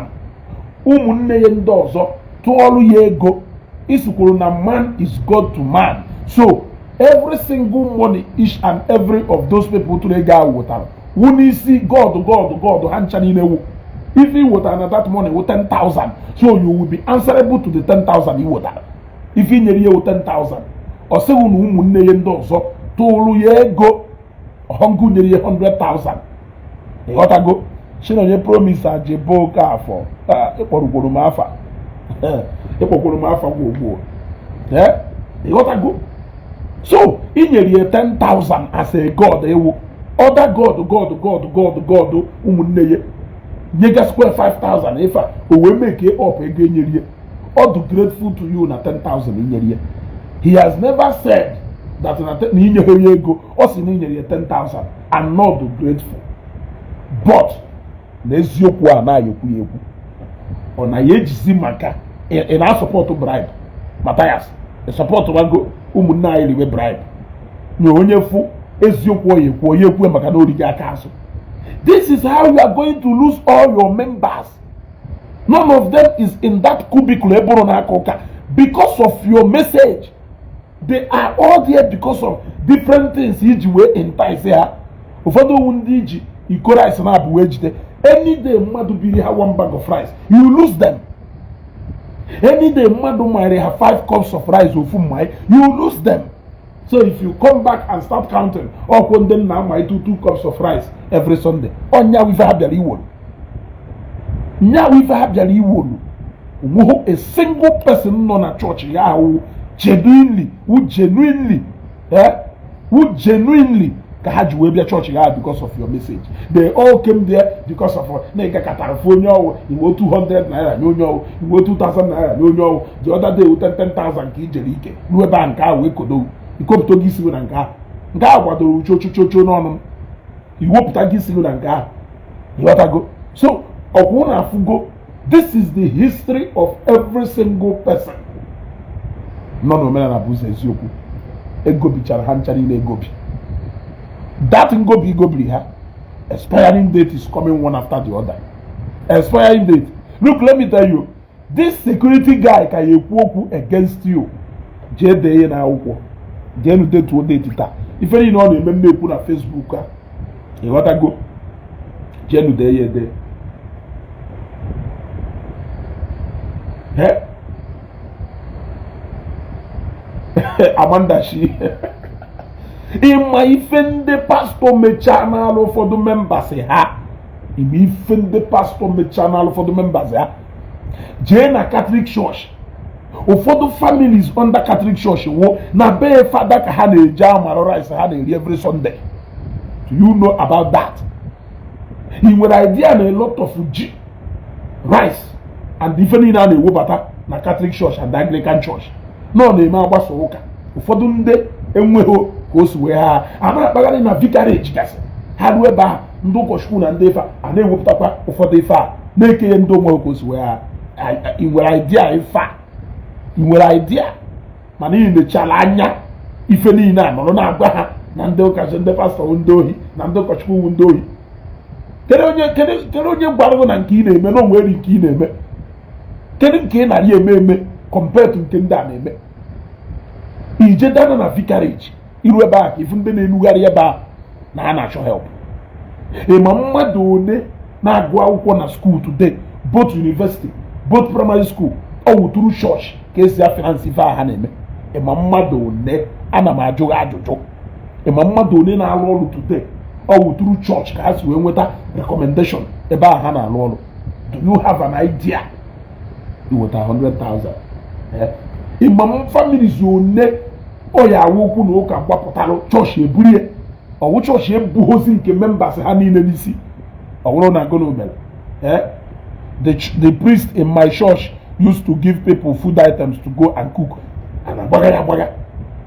Ụmụnne ya ndị ọzọ tụọlụ ya ego. Isikwuru na man is God to man. So every single money each and every of those people tụrụ ego ahụ wetara wụ n'isi God God God ha ncha niile wụ. If you wetara na that money wụ 10,000, so you will be answerable to the 10,000 i wetara. If i nyere ya wụ 10,000, ọ sịghị na ụmụnne ya ndị ọzọ tụrụ ya ego ọhọngụ nyere ya 100,000. Ịghọtago? Chinonye promise ajebo oke afọ ịkpọrọkwuru m afa. Ịkpọkwuru m afa gwogwo. Ịghọtago? So i nyere ya 10,000 as a God ewu. Other God God God God God ụmụnne ya nyegasịkwa 5,000 ife a o wee make up ego enyere ya. Ọ dị grateful to you na 10,000 inyere ya. He has never said that na inyeghị ya ego. Ọ sị na inyere ya 10,000 and not grateful. But na eziokwu a na-ekwu ya ekwu. Ọ na ya ejizi maka ị na-asọpọtụ bribe. Matthias, ị sọpọtụ wago ụmụnne anyị riwe bribe. Na onye fụ eziokwu ọ ya ekwu onye ekwu maka na origi aka azụ. This is how you are going to lose all your members. None of them is in that cubicle eburu na-aka ụka because of your message. They are all there because of different things iji wee entice ha. Ụfọdụ owu ndị iji iko rice na-abụ wee jide. Any day mmadụ biri ha one bag of rice, you lose them. Any day mmadụ mara ha 5 cups of rice ofu mmanya, you lose them. So if you come back and start counting, ọkwụ ndị nna ama 2 cups of rice every Sunday. Ọnya ife ha bịara iwolu. Nya ife ha bịara iwolu. Onweghị a single person nọ na chọọchị ya ahụ genuinely, who genuinely ka ha ji wee bịa chọọchị ya because of your message. They all came there because of na ị gakọtara fụ onye ọwụ iwe 200 naira nye onye ọwụ iwe 2,000 naira nye onye ọwụ. The other day 10,000 ka ijere ike ruo ebe a nke ahụ wee kodo ikopụta gị isi na nke ahụ. Nke ahụ kwadoro uchochochocho n'ọnụ m. Iwepụta gị isi gị na nke ahụ, ịghọtago? So ọkwụ na afụgo, this is the history of every single person nọ n'Omenala Bụ Ụzọ Eziokwu. Egobichara ha ncha niile, egobi that ngobi igobiri ha. Expiring date is coming one after the other, expiring date. Look, let me tell you, this security guy ka ya ekwu okwu against you. Jee dee ihe na akwụkwọ, jee nu detuo date taa. Ife niile ọ na-eme m na-ekwu na Facebook a, ịghọtago? Jee nu dee ya ede. He Amanda shi ịma ife ndị pastọ mechaa n'alụ ụfọdụ members ha, ịma ife ndị pastọ mechaa n'alụ ụfọdụ members ha. Jee na Catholic Church, ụfọdụ families under Catholic Church wụ na be fada ka ha na-eji amarụ rice ha na-eri every Sunday. Do you know about that? Ị nwere idea na a lot of ji, rice and ife niile a na-ewebata na Catholic Church and Anglican Church nọ na-eme agbasa ụka, ụfọdụ ndị enweghị ka o si wee ha a na-akpagharị na vicarage gasị ha ruo ebe ahụ, ndị ụkọchukwu na ndị ife a na-ewepụtakwa ụfọdụ ife a na-ekenye ndị onweghị ka o si wee ha. Ị nwere idea ife a? Ị nwere idea? Mana ị nechala anya ife niile a nọrọ na-agwa ha na ndị ụka, ndị pastọ ndị ohi na ndị ụkọchukwu ndị ohi. Kedu onye gwara gị na nke ị na-eme na onwere nke ị na-eme? Kedu nke ị na-arị eme eme compared to nke ndị a na-eme? Ije dana na vicarage, iru ebe a ka ifu ndị na-enugharị ebe a na ha na-achọ help. Ịma mmadụ one na-agụ akwụkwọ na school today, both university, both primary school, ọ wụtụrụ church ka esi a finance ife a ha na-eme? Ịma mmadụ one? Ana m ajụ gị ajụjụ. Ịma mmadụ one na-alụ ọrụ today, ọ wụtụrụ church ka ha si wee nweta recommendation ebe a ha na-alụ ọrụ? Do you have an idea? Iweta 100,000. Ịma m families one ọ ya awụ okwu na ụka gbapụtalụ chọọchị eburie ọwụ chọọchị ebughọzi nke members ha niile n'isi? Ọ bụrụ na gụnụ mere, the priest in my church used to give people food items to go and cook and agbagha ya agbagha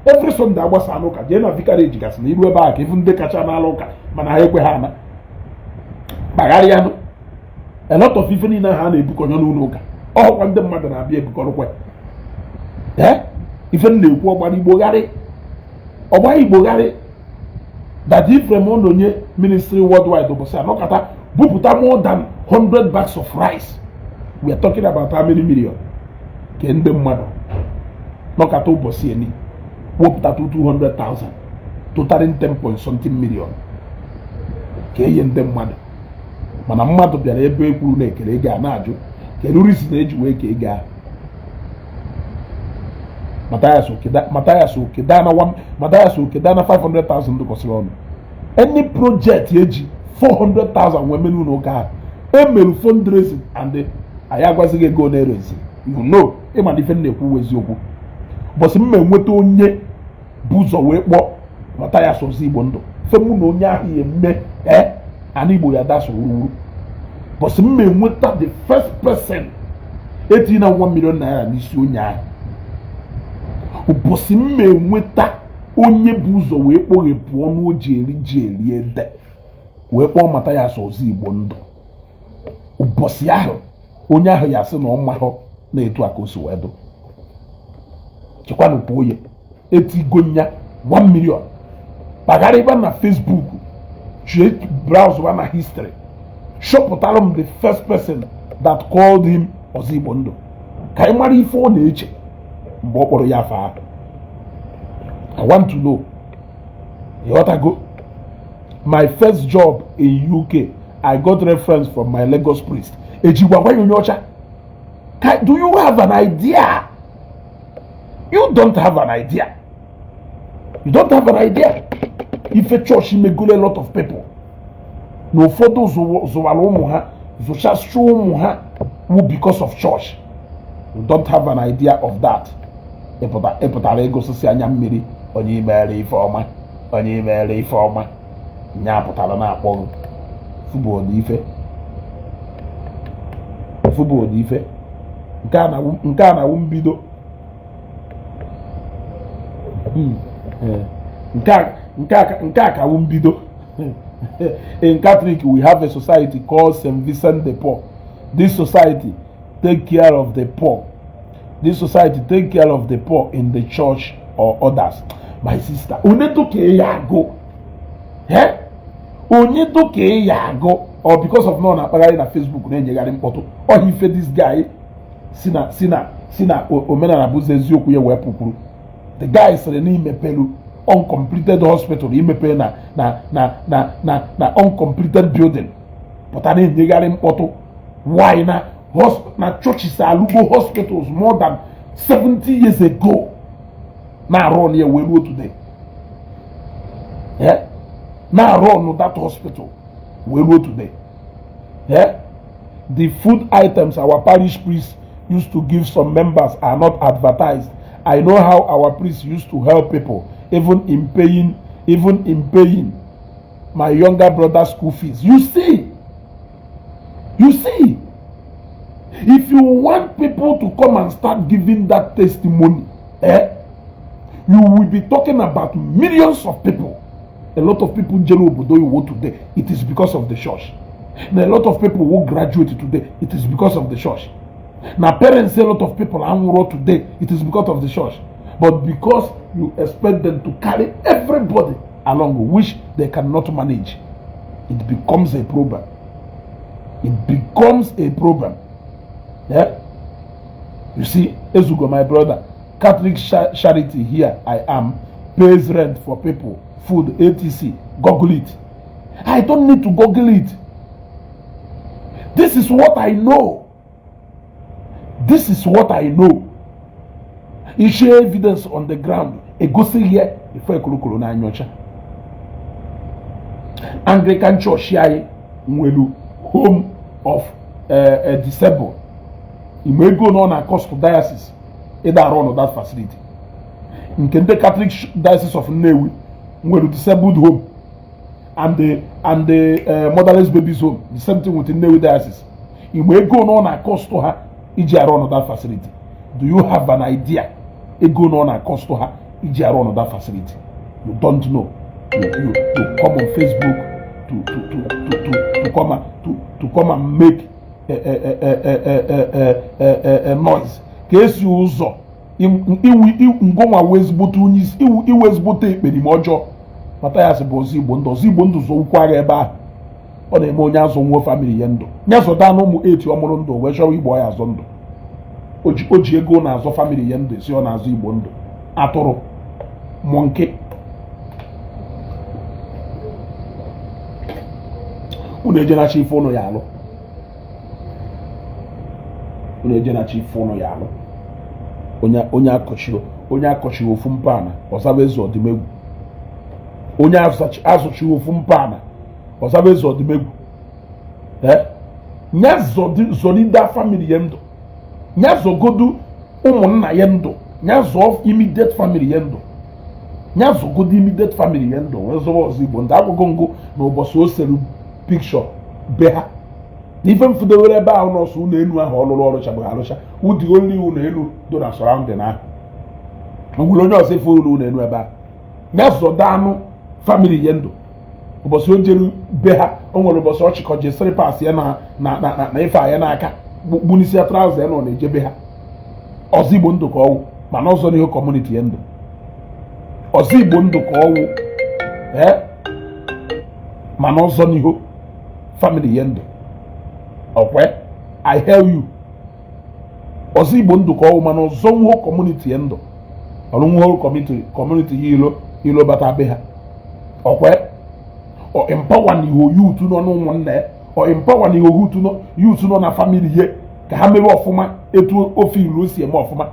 every Sunday agbasa n'ụka. Jee na vicarage gasị na iru ebe a ka ifu ndị kacha n'ala ụka, mana ha ekwe ha ana kpagharịanụ. A lot of ife niile ha na-ebukọnye n'ụlọ ụka, ọkwa ndị mmadụ na-abịa ebukọrọkwa. Ife m na-ekwu, ọgbara igbogharị, ọgbara igbogharị that Ephraim Ononye Ministry Worldwide ụbọchị anọkọta bupụta more than 100 bags of rice. We are talking about how many million? Ke ndị mmadụ nọkọta ụbọchị eni wepụta 200,000, totaling 10 point something million ka enye ndị mmadụ. Mana mmadụ bịara ebe e kwuru na ekere ego a na-ajụ kedu reason eji wee ka ego ahụ. Mathias Okedana one, Mathias Okedana 500,000 dụkọsịrị ọnụ. Any project eji 400,000 wee menu n'ụka ahụ emerụ fundraising and anyị agwazighị ego na-erezi, you know. Ịma na ife m na-ekwu eziokwu. Bọsị m enweta onye bụ ụzọ wee kpọọ Mathias Ọzọ Igbo Ndụ, fe mụ na onye ahụ ya eme ee ana Igbo ya dasa wuruwuru. Bọsị m enweta the first person etinye na 1 million naira n'isi onye ahụ, ụbọchị m enweta onye bụ ụzọ wee kpoghepụ ọnụ o ji eri ji eri ede wee kpọọ Mathias Ọzọ Igbo Ndụ, ụbọchị ahụ onye ahụ ya sị na ọ mahụ na-etu a ka o si wee dụ. Chekwanụ pụọ ya etigo nya 1 million. Kpagharịba na Facebook, chie browse na history, chọpụtara m the first person that called him Ọzọ Igbo Ndụ, ka anyị mara ife ọ na-eche mgbe ọ kpọrọ ya afọ ahụ. I want to know. Ịghọtago? My first job in UK, I got reference from my Lagos priest. Ejigwa gwa ya onye ọcha. Do you have an idea? You don't have an idea. You don't have an idea. Ife chọọchị megolo a lot of people na ụfọdụ zụwara ụmụ ha, zụchasịa ụmụ ha wụ because of church. You don't have an idea of that. Ịpụtara ịgụsịsị anya mmiri, onye imere ife ọma, onye imere ife ọma nya pụtara na-akpọ gị fụbọọdụ ife, fụbọọdụ ife. Nke a na-awụ mbido. Nke a ka wụ mbido. In Catholic, we have a society called St. Vincent de Paul. This society take care of the poor. This society take care of the poor in the church or others. My sister, onye dụka ya agụ? Eh? Onye dụka ya agụ? Or because of nọ na-akpagharị na Facebook na-enyegharị mkpọtụ ọhịa ife, this guy si na omenala bụzi eziokwu ya wee pụkwuru. The guy sịrị na imepelu uncompleted hospital, imepe na uncompleted building, pụta na-enyegharị mkpọtụ. Why na churches alụgo hospitals more than 70 years ago na-arụ ọnụ ya wee ruo today? Yeah? Na-arụ ọnụ that hospital wee ruo today. Yeah? The food items our parish priests used to give some members are not advertised. I know how our priests used to help people, even in paying my younger brother's school fees. You see, you see, if you want people to come and start giving that testimony, eh, you will be talking about millions of people. A lot of people jere obodo oyibo today, it is because of the church. Na a lot of people who graduate today, it is because of the church. Na parents, a lot of people anwụrụ today, it is because of the church. But because you expect them to carry everybody along, which they cannot manage, it becomes a problem. It becomes a problem. Yeah, you see, Ezugo, my brother, Catholic charity here I am pays rent for people, food, etc. Google it. I don't need to google it. This is what I know. This is what I know. Ishe evidence on the ground egosi ihe ife ekolokolo n'anya ọcha. Anglican Church anyị nwere home of disabled. Ime ego nọ na cost diocese ịda arụ ọnụ that facility? Nke ndị Catholic Diocese of Nnewi nwere disabled home and the motherless babies home, the same thing with Nnewi Diocese. Ime ego nọ na cost ha iji arụ ọnụ that facility? Do you have an idea ego nọ na cost ha iji arụ ọnụ that facility? You don't know. You come on Facebook to come and to come and make a noise ka esi ụzọ iwu ngụnwa wee ezigbote onye isi iwu iwe ezigbote ekperima ọjọọ. Mathias bụ ọzọ Igbo ndụ, ọzọ Igbo ndụ zọ ukwu agha ebe ahụ. Ọ na-eme onye azụ nwa family ya ndụ ya zọta na ụmụ eti ọ mụrụ ndụ wee chọrọ Igbo ya azọ ndụ. O ji ego na-azọ family ya ndụ, esi ọ na-azụ Igbo ndụ. Atụrụ monkey. Unu ejenachi ife ụnụ ya alụ, unu ejenachi ife ụnụ ya alụ. Onye akọchighị ofu mpaana ọzaba eze ọdịmegwu. Onye azụchighị ofu mpaana ọzaba eze ọdịmegwu. Nya zọrida family ya ndụ, nya zọgodu ụmụnna ya ndụ, nya zọọ immediate family ya ndụ, nya zọgodu immediate family ya ndụ wee zọba ọzọ Igbo ndụ. Agụgụ ngụ na ụbọchị o sere picture be ha na ife mfudewere ebe ahụ nọọsụ ụlọ elu ahụ ọ lụrụ ọrụ chabụghị arụcha ụdị only ụlọ elu do na surrounding ahụ. O nwere onye ọzọ ife ụlọ elu ebe ahụ? Ya zọda anụ family ya ndụ. Ụbọchị o jere be ha, o nwere ụbọchị ọ chịkọje slippers ya na ife a ya n'aka, gbunisia trouser ya nọ na-ejebe ha. Ọzọ Igbo ndụ ka ọwụ, mana ọzọ n'ihu community ya ndụ. Ọzọ Igbo ndụ ka ọwụ, ee, mana ọzọ n'ihu family ya ndụ. Ọkwe I hail you. Ọzọ Igbo ndụ ka ọwụ, mana ọzọ nwuo community ya ndụ. Ọrụ nwuo community ya ilo ilo bata be ha. Ọkwe ọ empower na iho youth nọ n'ụmụnna ya, ọ empower na iho youth nọ na family ya ka ha mewe ọfụma etu ofe ilu si eme ọfụma.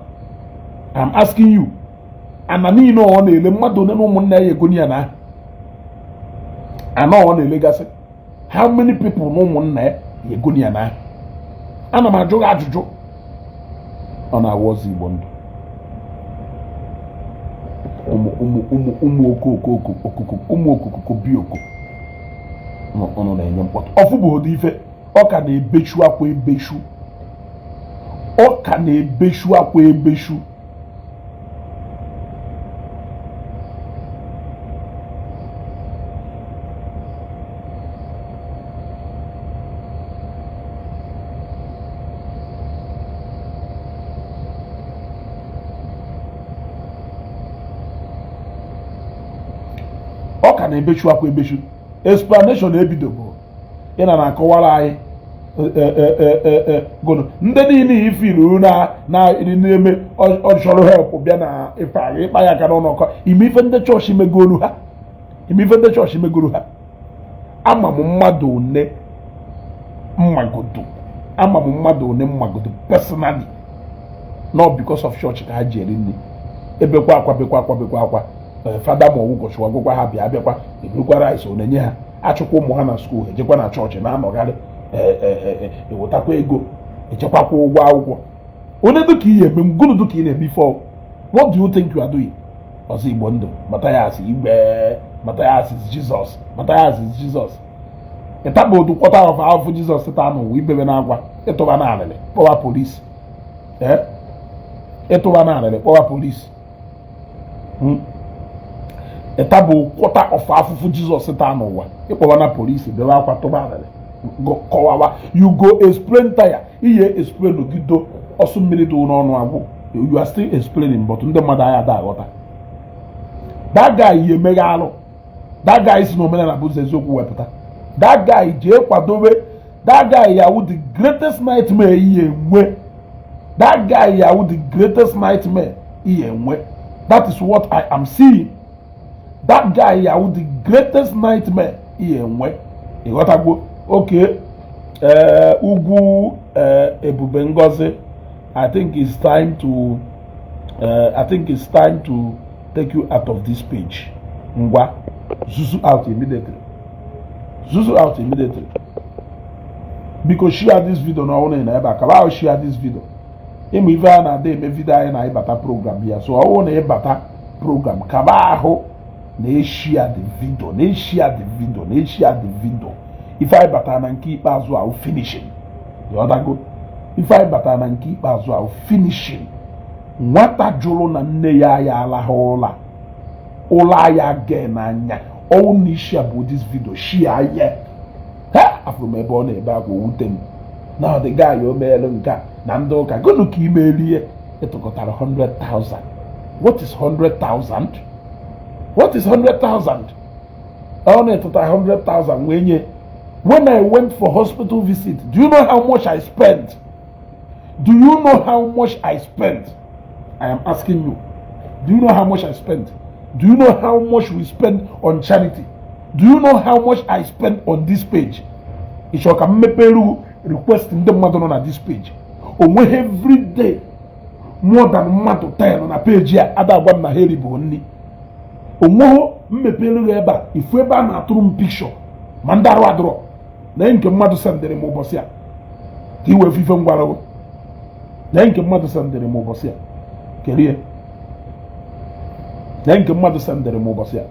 I'm asking you, ana niile ọ na-ele, mmadụ one na ụmụnna ya egoni ya na ana ọ na-elegasị? How many people na ụmụnna ya egoni ya na? Ana m ajụ gị ajụjụ. Ọ na-awụ ọzọ Igbo ndụ. Ụmụ ụmụ ụmụ ụmụ okoko okoko, ụmụ okokoko bioko ụnụ na-enye mkpọtụ. Ọfụbụghị ife ọ ka na-ebechu akwa ebechu, ọ ka na-ebechu akwa ebechu. Ọ ka na-ebechu akwa ebechu. Explanation ebidogo ị na na-akọwara anyị gụnụ ndị niile ifilu na na-eme ọ chọrọ help bịa na ife anyị ịkpa ya aka n'ọnụ ọkọ ime ife ndị chọọchị megolu ha, ime ife ndị chọọchị megolu ha. Ama m mmadụ one mmagodo, ama m mmadụ one mmagodo personally, not because of church ka ha ji eri nri. Ebekwa akwa, bekwa akwa, bekwa akwa, fada ma ọwụ ụkọchukwu agwụkwa ha bịa bịakwa eburukwa rice ọ na-enye ha. Achụkwa ụmụ ha na school, ejekwa na chọọchị na-anọgharị, ewetakwa ego echekwakwa ụgwọ akwụkwọ. Onye dịka ihe eme ngụnụ dịka ị na-eme ife, what do you think you are doing? Ọzọ Igbo ndụ, Mathias igwe, Mathias is Jesus, Mathias is Jesus. Ịtaba odu kwọta of afọ Jizọs taa n'ụwa ibebe n'akwa, ịtụba na alịlị kpọwa polisi, ịtụba na alịlị kpọwa polisi. Ịtabụ quarter of afụfụ Jizọs taa n'ụwa, ịkpọwa na polisi, bebe akwa, tụba alịlị, kọwawa. You go explain tire ihe explain gido ọsụ mmiri dị n'ọnụ agwụ. You are still explaining, but ndị mmadụ agha ada aghọta. That guy yi emeghe alụ. That guy si na omenala bụ ụzọ eziokwu wepụta. That guy jee kwadobe. That guy ya wụ the greatest nightmare ihe enwe. That guy ya wụ the greatest nightmare ihe enwe. That is what I am seeing. That guy ya wụ the greatest nightmare ihe enwe. Ịghọtagwo? Okay, ugwu Ebube Ngozi, I think it's time to take you out of this page. Ngwa, zuzu out immediately, zuzu out immediately. Biko share this video na ọnwụ na ebe a kaba ahụ. Share this video. Ịmụ ife a na-ada eme video anyị na ịbata program ya, so ọwụ na ịbata program kaba ahụ na share the video, na share the video, na share the video. Ife anyị batara na nke ikpeazụ ahụ finishing, ịghọtago? Ife anyị batara na nke ikpeazụ ahụ finishing. Nwata jụrụ na nne ya ya alahụ ụla, ụla ya gee n'anya. Ọnwụ na isi bụ this video, share ya. Ha afụrụ m ebe ọ na-ebe akwa, owute m na the guy o meelu nke a na ndị ụka gụnụ ka imelie ịtụkọtara 100,000. What is 100,000? What is 100,000? Ọ na-etụta 100,000 wee nye. When I went for hospital visit, do you know how much I spent? Do you know how much I spent? I am asking you, do you know how much I spent? Do you know how much we spend on charity? Do you know how much I spend on this page? Ị chọrọ ka m mepere request ndị mmadụ nọ na this page? Onweghị every day more than mmadụ 10 na page a ada agwa m na ha eribu nri. Onweghị mmepere gị ebe a ifu ebe a na-atụrụ m picture ma ndị arụ adụrọ na nke mmadụ sendịrị m ụbọchị a ka iwee ife ngwara na nke mmadụ sendịrị m ụbọchị a kerie na nke mmadụ sendịrị m ụbọchị a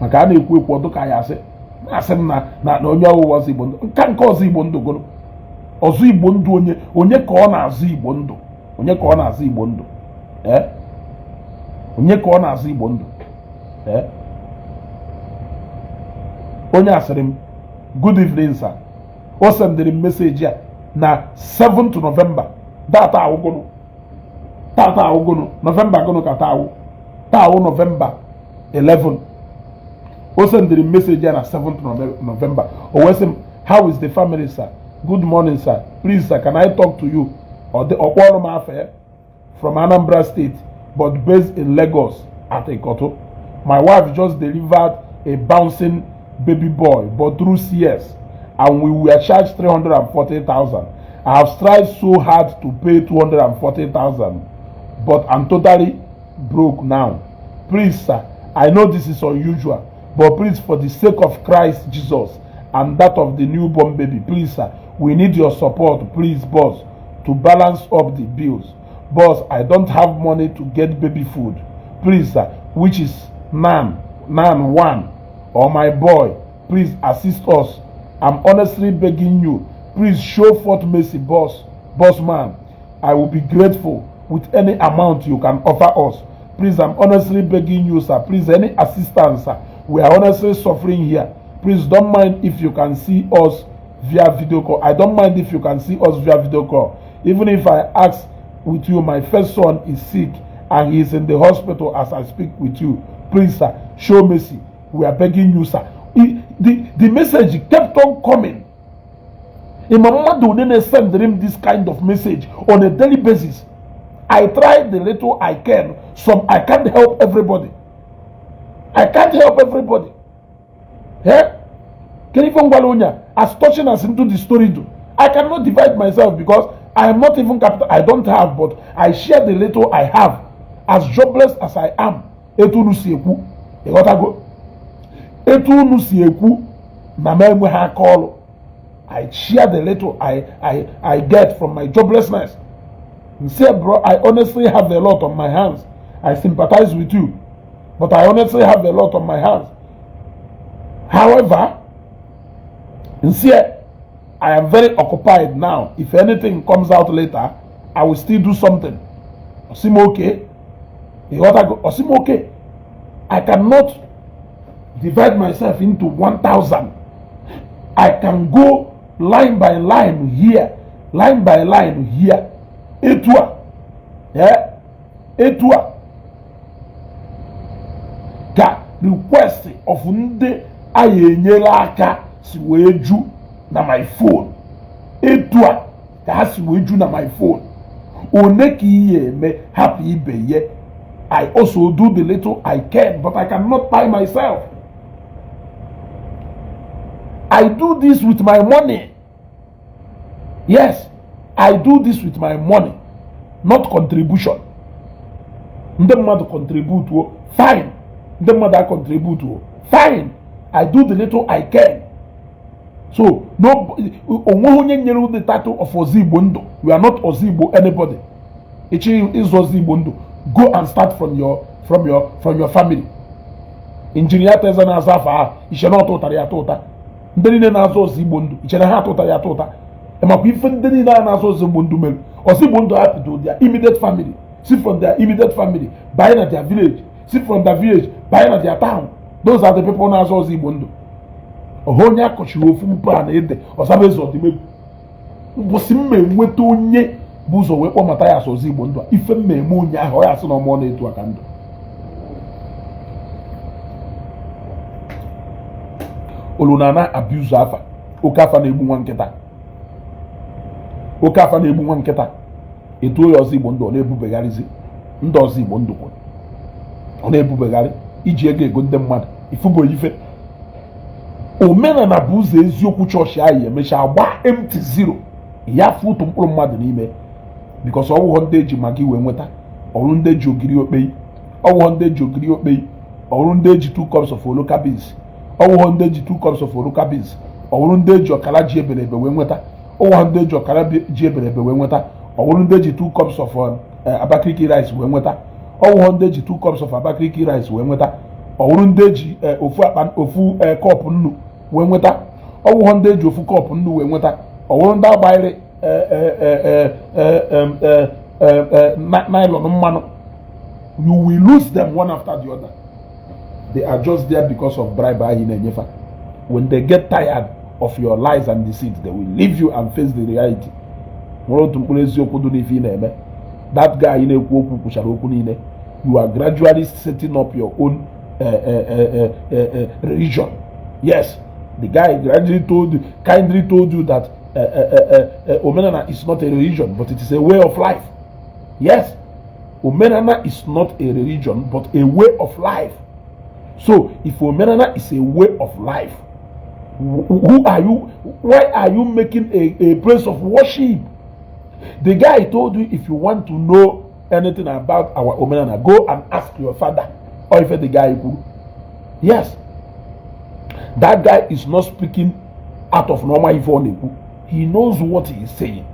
maka a na-ekwu ekwu ọdụ ka ya asị na-asị m na na onye ọwụwa ọzọ Igbo ndụ nka nke ọzọ Igbo ndụ gụrụ ọzọ Igbo ndụ. Onye onye ka ọ na-azụ Igbo ndụ? Onye ka ọ na-azụ Igbo ndụ? Ee, onye ka ọ na-azụ Igbo ndụ? Ee, onye asịrị m, "Good evening, sir." O sendịrị m message a na 7th November. Data awụgụnụ, tata awụgụnụ November gụnụ ka taa awụ, taa awụ November 11. O sendịrị m message a na 7th November. O wee sị m, "How is the family, sir? Good morning, sir. Please, sir, can I talk to you?" Ọ kpọrọ m afọ ya. "From Anambra State but based in Lagos at Ikoto. My wife just delivered a bouncing baby boy, but through CS, and we were charged 340,000. I have tried so hard to pay 240,000, but I'm totally broke now. Please, sir, I know this is unusual, but please, for the sake of Christ Jesus and that of the newborn baby, please, sir, we need your support. Please, boss, to balance up the bills. Boss, I don't have money to get baby food. Please, sir, which is nan, nan one, or my boy, please assist us. I'm honestly begging you. Please show forth mercy, boss, boss man. I will be grateful with any amount you can offer us. Please, I'm honestly begging you, sir. Please, any assistance, sir. We are honestly suffering here. Please don't mind if you can see us via video call. I don't mind if you can see us via video call. Even if I ask with you, my first son is sick. and he is in the hospital as I speak with you. Please, sir, show mercy. We are begging you, sir. The message kept on coming. Ịma mmadụ one na-send him this kind of message on a daily basis? I try the little I can. Some, I can't help everybody. I can't help everybody. Eh? Can even gwara onye a, as touching as into the story do, I cannot divide myself because I am not even capital. I don't have, but I share the little I have. As jobless as I am, etu unu si ekwu, ịghọtago? Etu unu si ekwu na m enweghị aka ọrụ, I share the little I get from my joblessness. And say, "Bro, I honestly have a lot on my hands. I sympathize with you, but I honestly have a lot on my hands. However," nsi, "I am very occupied now. If anything comes out later, I will still do something." Ọ sị m okay. Ịghọtago? Ọ sị m okay. I cannot divide myself into 1000. I can go line by line here, line by line here. Etu a, eh, etu a ka request of ndị anyị enyela aka si wee ju na my phone. Etu a ka ha si wee ju na my phone. One ka ihe eme hapụ ibe ye. I also do the little I can, but I cannot buy myself. I do this with my money. Yes, I do this with my money, not contribution. Ndị mmadụ contribute o, fine. Ndị mmadụ a contribute o, fine. I do the little I can. So no, onweghị onye nyere the title of Ozigbo Ndụ. You are not Ozigbo anybody. Ịchị ịzụ Ozigbo Ndụ, go and start from your family. Injinia Teze na-aza afọ ahụ, iche na ọtụ ụtara ya atụ ụta. Ndị niile na-azụ Ozigbo Ndụ, iche na ha atụ ụtara ya atụ ụta. Makwa ife ndị niile a na-azụ Ozigbo Ndụ mere Ozigbo Ndụ hapụ their immediate family, see from their immediate family banye na their village, see from their village banye na their town. Those are the people na-azụ Ozigbo Ndụ. Ọha onye akọchiri ofu mpe a na ede ọzaba eze ọdịmegwu. Mbọsị mma enweta onye bụ ụzọ wee kpọọ Mathias Ozigbo Ndụ a, ife mma eme onye ahụ, ọ ya asị na ọmụọ na-etu aka ndụ. Olu na ana abuse afa. Oke afa na-egbu nwa nkịta, oke afa na-egbu nwa nkịta. Etuo ya Ozigbo Ndụ, ọ na-ebubegharịzi ndị Ozigbo Ndụ kwuru ọ na-ebubegharị iji ego ego ndị mmadụ. Ifubo ife omenala bụ ụzọ eziokwu. Chọọchị anyị emechaa gbaa empty, zero ya fụ otu mkpụrụ mmadụ n'ime, because ọwụghọ ndị eji magi wee nweta, ọrụ ndị eji ogiri okpei, ọwụghọ ndị eji ogiri okpei, ọrụ ndị eji 2 cups of oloka beans, ọwụghọ ndị eji 2 cups of oloka beans, ọwụrụ ndị eji ọkara ji ebere ebe wee nweta, ọwụghọ ndị eji ọkara ji ebere ebe wee nweta, ọwụrụ ndị eji 2 cups of Abakaliki rice wee nweta, ọwụghọ ndị eji 2 cups of Abakaliki rice wee nweta, ọwụrụ ndị eji ofu akpa ofu cup nnu wee nweta, ọwụghọ ndị eji ofu cup nnu wee nweta, ọwụrụ ndị agbanyere nylon mmanụ. You will lose them one after the other. They are just there because of bribe ahụ ị na-enyefa. When they get tired of your lies and deceit, they will leave you and face the reality. Nwere otu mkpụrụ eziokwu dị n'ife ị na-eme. That guy na-ekwu okwu kwuchara okwu niile. You are gradually setting up your own religion. Yes, the guy gradually told you, kindly told you that omenala is not a religion, but it is a way of life. Yes, omenala is not a religion but a way of life. So if omenala is a way of life, who are you? Why are you making a place of worship? The guy told you, if you want to know anything about our omenala, go and ask your father. Or if the guy kwuru, yes, that guy is not speaking out of normal. Ife ọ na-ekwu, he knows what he is saying.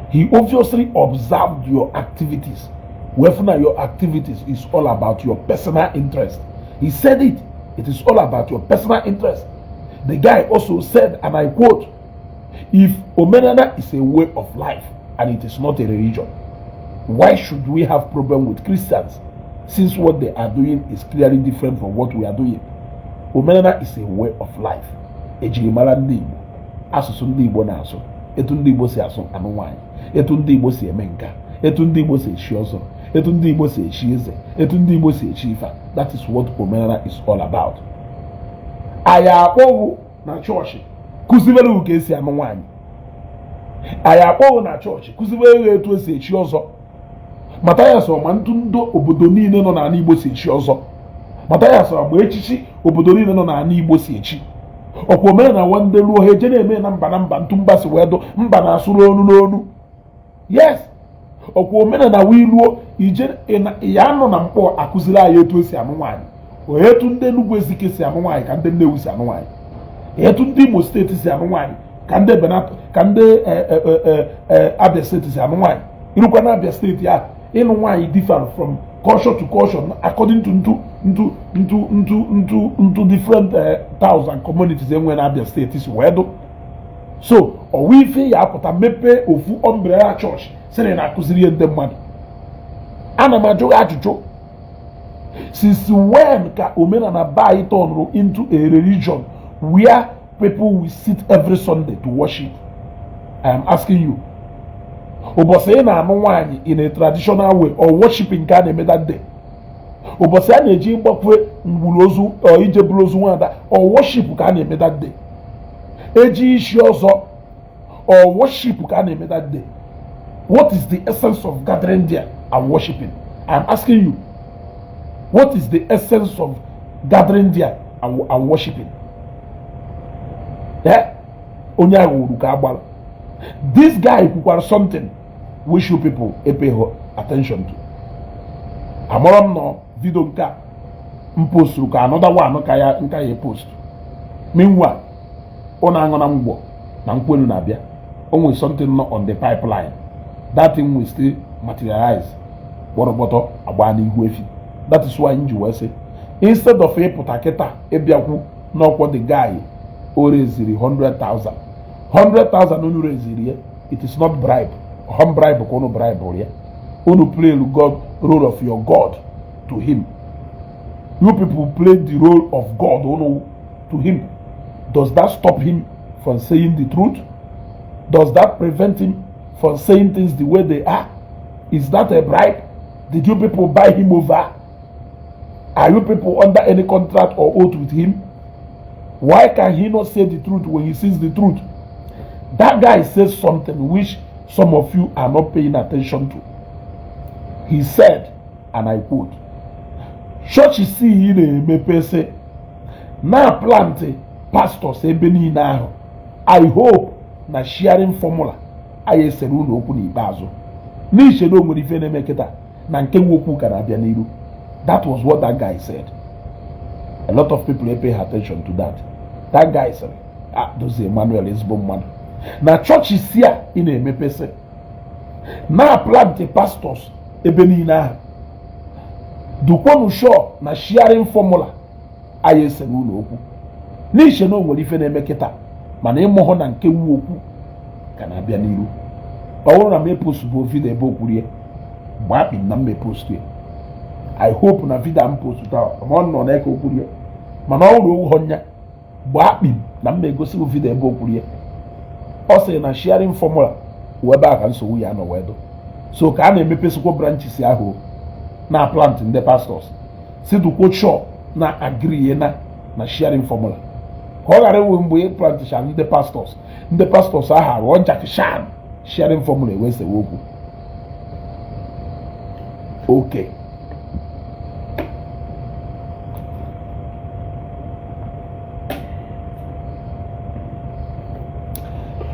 He obviously observed your activities, wherefore your activities is all about your personal interest. He said it, it is all about your personal interest. The guy also said, and I quote, "If omenala is a way of life and it is not a religion, why should we have problem with Christians, since what they are doing is clearly different from what we are doing?" Omenala is a way of life. Ejirimara ndị Igbo, asụsụ ndị Igbo na-asụ, etu ndị Igbo si asụ anụ nwaanyị, etu ndị Igbo si eme nka, etu ndị Igbo si echi ọzọ, Etu ndị Igbo si echi eze, etu ndị Igbo si echi ife. That is what omenala is all about. Anyị akpọghụ na chọọchị kụzibere ka esi anụ nwaanyị. Anyị akpọghụ na chọọchị kụzibere etu esi echi ọzọ. Mathias, ọma ntụ ndị obodo niile nọ n'ala Igbo si echi ọzọ. Mathias, ọma echichi obodo niile nọ n'ala Igbo si echi. Ọkwa omenala nwande ruo, ha eje na-eme na mba na mba, ntụ mba si wee dụ mba na-asụrụ onu n'onu. Yes, ọkwa omenala wee ruo ije ya nọ na mkpọ akụziri anyị etu esi anụ nwaanyị. Etu ndị Enugu Ezike si anụ nwaanyị ka ndị Nnewi si anụ nwaanyị, etu ndị Imo Steeti si anụ nwaanyị ka ndị Benato, ka ndị Abia Steeti si anụ nwaanyị. Irukwa na Abia Steeti ahụ, ịnụ nwaanyị different from culture to culture, according to ntu ntu ntu ntu ntu ntu different towns and communities enwe na Abia Steeti si wee dụ. So ọwa ife ya apụta mepee ofu umbrella church sịrị na akụziri ihe ndị mmadụ. Ana m ajụ ajụjụ: since when ka omenala be anyị turned into a religion where people will sit every Sunday to worship? I am asking you. Ụbọchị ị na-anụ nwaanyị in a traditional way, or worshiping nke a na-eme that day? Ụbọchị a na-eji mgbakwe ngwuru ozu or ije buru ozu nwada, or worship ka a na-eme that day? Eji isi ọzọ, or worship ka a na-eme that day? What is the essence of gathering there and worshiping? I am asking you, what is the essence of gathering there and worshiping? Eh, onye ahụ uru ka agbara. This guy kwukwara something which you people pay attention to. Amara m nọ video nke a m posturu ka another one ka ya nka ya post. Meanwhile, ọ na-aṅụ na mgbọ na nkwenu na-abịa. O nwere something nọ on the pipeline. That thing will still materialize. Kpọrọkpọtọ agba n'ihu efi. That is why m ji wee sị, instead of ịpụta kịta ịbịakwu n'ọkwọ the guy o reziri 100,000, 100,000 unu reziri ya, it is not bribe. Home bribe ka unu bribe ya. Unu play God role of your God to him. You people play the role of God unu to him. Does that stop him from saying the truth? Does that prevent him from saying things the way they are? Is that a bribe? Did you people buy him over? Are you people under any contract or oath with him? Why can he not say the truth when he sees the truth? That guy says something which some of you are not paying attention to. He said, and I quote, "Chọọchị si ị na-emepe sị na plant pastors ebe niile ahụ, I hope na sharing formula anyị esere unu okwu n'ikpeazụ n'iche na o nwere ife na-eme kịta na nke nwe okwu ka na-abịa n'iru." That was what that guy said. A lot of people pay attention to that. That guy said, ah, Dozie Emmanuel, ezigbo mmadụ, na chọọchị si a ị na-emepesị na plant pastors ebe niile ahụ, dukwonu sure na sharing formula anyị esere unu okwu n'iche na o nwere ife na-eme kịta, mana ịmụhụ na nke nwe okwu ka na-abịa n'iru. Ọ bụrụ na m epost bụ video ebe o kwurie, gbaa kpim na m epost ya. I hope na video m post taa ma ọ nọ n'eke okwurie, mana ọ bụrụ owu nya gbaa kpim na m egosi video ebe o kwurie. Ọ sịrị na sharing formula wee ebe a ka nsogbu ya nọ wee dụ. So ka a na-emepesikwa branches ahụ na plant ndị pastors si dukwo sure na agree na sharing formula, ka ọ ghara inwe mgbe ị planticha ndị pastors, ndị pastors ahụ aghọọ Jackie sharing formula ewee sewe okwu. Okay,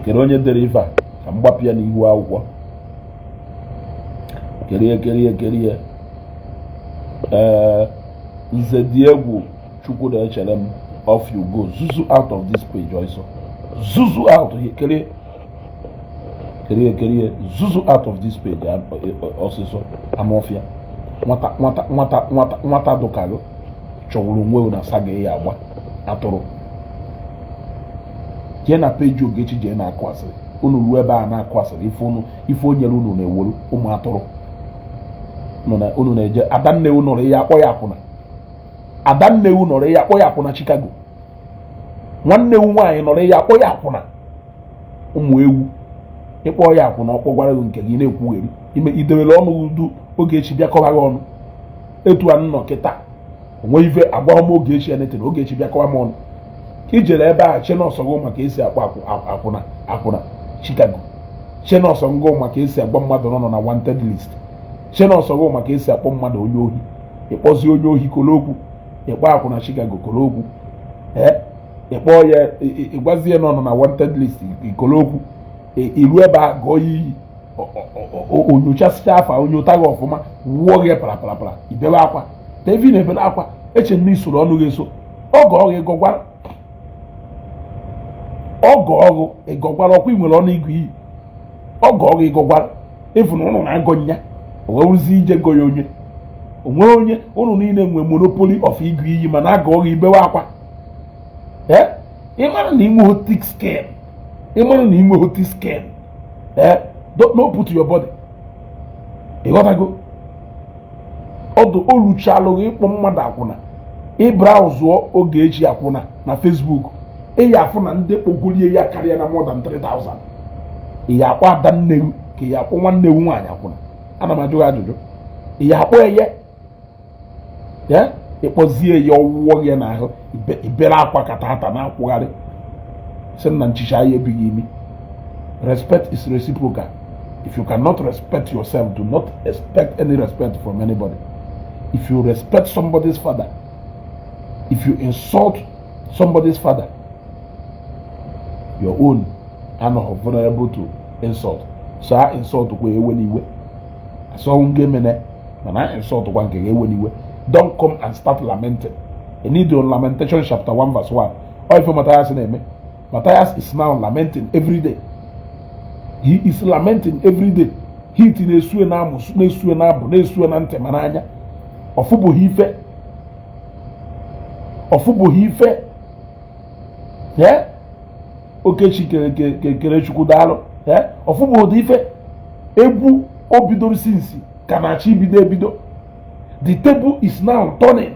kedu onye dere ife a ka m gbapụ ya n'ihu akwụkwọ? Kerie, kerie, kerie. Ee, nze dị egwu. Chukwu na-echere m. Off you go. Zuzu out of this page also. Zuzu out. Kerie, kerie, kerie. Zuzu out of this page ọsịsọ. Amọfịa nwata, nwata, nwata, nwata, nwata dụkago chọwụrụ onwe na saga ya agba atụrụ. Jee na peji Ogechi, jee na-akụ asịrị. Unu ruo ebe a na-akụ asịrị, ife unu, ife o nyere unu na-ewuru ụmụ atụrụ. Unu na-eje adanne nọrọ ya akpọ ya akwụna. Adanne nọrọ ya akpọ ya akwụna. Chicago nwanne ewu nwaanyị nọrọ ya akpọ ya akwụna. Ụmụ ewu, ịkpọ ya akwụna, ọkpọ gwara gị nke gị na-ekwugheri ime idewere ọnụ udu. Ogechi bịa kọwa gị ọnụ. Etu a nọ kịta, onwe ife agwa m Ogechi anything, Ogechi bịa kọwa m ọnụ. Ijere ebe a chenọsọgụ maka esi akpọ akwụna akwụna Chicago, chenọsọ ngụ maka esi agba mmadụ nọ na wanted list, chenọsọgụ maka esi akpọ mmadụ onye ohi. Ịkpọzi onye ohi kolokwu, ịkpọ akwụna Chicago kolokwu. Ee, ịkpọ ya, ịgwazie na ọ nọ na wanted list, ikolokwu. Iru ebe a gụọ ya iyi, onyochasịcha afa, onye ụta gị ọfụma, wụọ gị parapara, ibebe akwa. Tevi na-ebere akwa, eche na isoro ọnụ gị eso ọgọ ọgụ ịgọgwara ọgọ ọgụ ịgọgwara ọkwa. Ị nwere ọnụ ịgụ iyi ọgọ ọgụ ịgọgwara ịfụ na ụnụ na-agọ nya onwewuzi ije gọ ya. Onye onwe onye ụnụ niile nwe monopoly of ịgụ iyi, mana agọ ọgụ ibewe akwa. Ee, ịmara na inweghị thick skin, ịmara na inweghị thick skin, ee, don't no put your body. Ịghọtago? Ọdụ oluchalụghị ịkpọ mmadụ akwụna. Ịbrowsụọ Ogechi akwụna na Facebook, ị ya afụ na ndị kpọgolie ya karịa na more than 3000. Ị ya akpọ ada nnewu ka ị ya akpọ nwanne ewu nwaanyị akwụna? Ana m ajụ gị ajụjụ. Ị ya akpọ eye ya, ịkpọzie ya, ọwụwọ gị n'ahụ, ibere akwa kata ata na-akwụgharị, sị na nchicha ya ebighị imi. Respect is reciprocal. If you cannot respect yourself, do not expect any respect from anybody. If you respect somebody's father, if you insult somebody's father, your own anọghị vulnerable to insult. So a insult kwa, ewe n'iwe. Asọ nga emene, mana a insult kwa nke ga-ewe n'iwe. Don't come and start lamenting. You need on Lamentation chapter 1 verse 1. Ọ ife Matthias na-eme. Matthias is now lamenting every day. He is lamenting every day. Heat na-esue na amụ, na-esue na abụ, na-esue na ntị, ma n'anya ọfụbụghị ife, ọfụbụghị ife. Ee, Okechi kere Chukwu daalụ. Ee, ọfụbụghị ife. Egwu o bidoro since ka na-achọ ibido ebido. The table is now turning.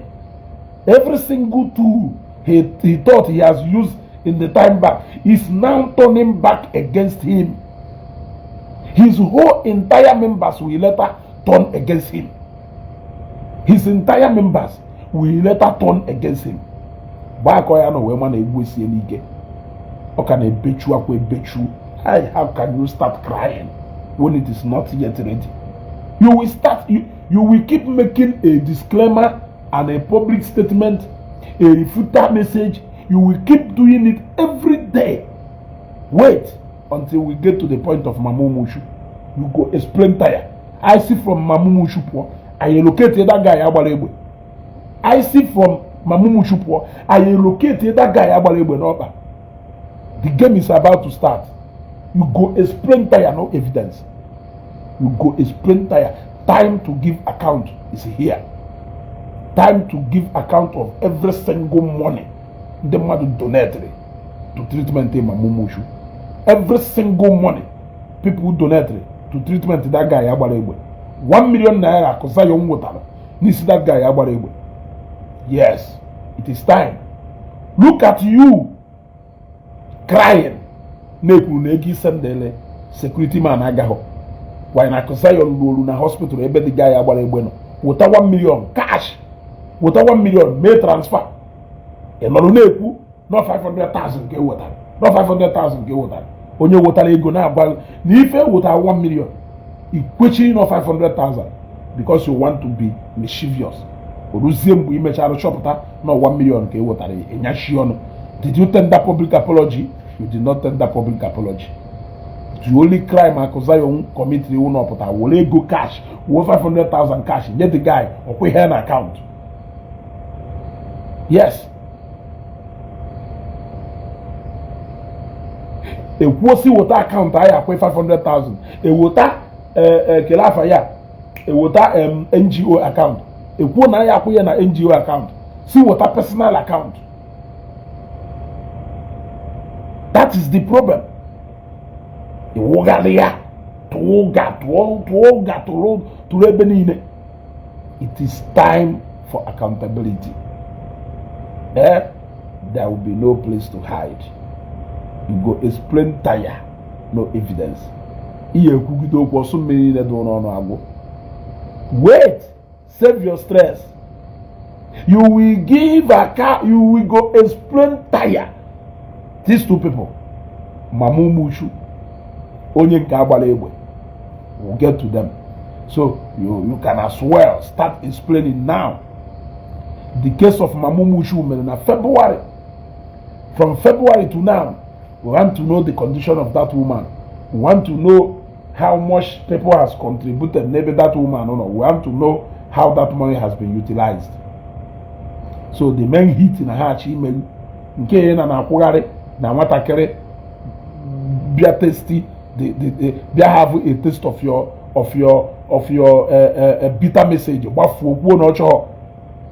Every single tool he thought he has used in the time back is now turning back against him. His whole entire members will later turn against him. His entire members will later turn against him. Gbaa ya na wee ma na egwu esie n'ike. Ọ ka na-ebechu akwa ebechu. How can you start crying when it is not yet ready? You will start you, you will keep making a disclaimer and a public statement, a refuter message. You will keep doing it every day. Wait until we get to the point of Mamumushu. You go explain tire. I see from Mamumushu pụọ, I locate that guy agbara egbe. I see from Mamumushu pụọ, I locate that guy agbara egbe n'ọkpa. The game is about to start. You go explain tire, no evidence. You go explain tire. Time to give account is here. Time to give account of every single money ndị mmadụ donated to treatment Mamumushu, every single money people donated to treatment that guy agbara egbe. 1 million naira Akụ nwetara n'isi that guy agbara egbe. Yes, it is time. Look at you crying, na-ekwuru na ego isendele security man agaghọ. Why na Akụ Zion ruoru na hospital ebe the guy agbara egbe nọ, weta 1 million cash, weta 1 million mee transfer. Ị nọrọ na-ekwu nọ 500,000 ka e wetara, nọ 500,000 ka e wetara. Onye wetara ego na-agwa na ife wetara 1 million, ikwechiri nọ 500,000 because you want to be mischievous. O ruzie mgbe ị mechara chọpụta na 1 million ka e wetara, ịnyachi ọnụ. Did you tender public apology? You did not tender public apology. The only crime Akụ Zion committed iwu na ọpụta were ego cash, wuo 500,000 cash nye the guy, ọkwa ihe na account. Yes, ekwuo si weta account anyị akwa 500,000, ewota kele afa ya, ewota NGO account. Ekwuo na anyị akwụ ya na NGO account, si weta personal account. That is the problem. Ịwụgharị ya, tụọ ụga, tụọ tụọ ụga, tụrụ tụrụ ebe niile. It is time for accountability. Eh, there will be no place to hide. You go explain tire, no evidence. Ihe ekwugide okwu ọsọ mmiri niile dị n'ọnụ agwụ. Wait, save your stress. You will give a car, you will go explain tire. These two people, Mama Umuchu, onye nke agbara egbe, will get to them. So you can as well start explaining now. The case of Mama Umuchu mere na February. From February to now, we want to know the condition of that woman. We want to know how much people has contributed n'ebe that woman nọ. We want to know how that money has been utilized. So the main hit na ha achọ imelu nke ya na na-akwụgharị na nwatakịrị bịa taste the bịa have a taste of your bitter message, gbafuo, kwuo na ọ chọọ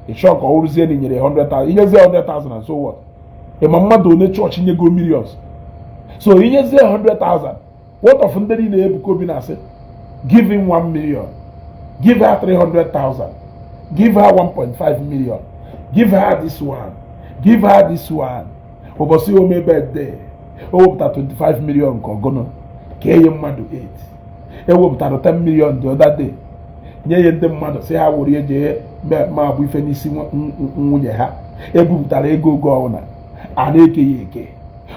ịchọ ka ọ wụrụzie na inyere 100,000, inyezie 100,000 and so what? Ịma mmadụ one chọọchị nyego millions, so inyezie 100,000, what of ndị niile Ebuka Obi na-asị give him 1 million, give her 300,000, give her 1.5 million, give her this one, give her this one? Ụbọchị ome birthday, o wepụtara 25 million nke ọgụnụ ka enye mmadụ 8, ewepụtara 10 million the other day nye ya ndị mmadụ, si ha were jee ma abụ ife n'isi nwunye ha. Ebupụtara ego oge ọbụla a na-eke ya eke,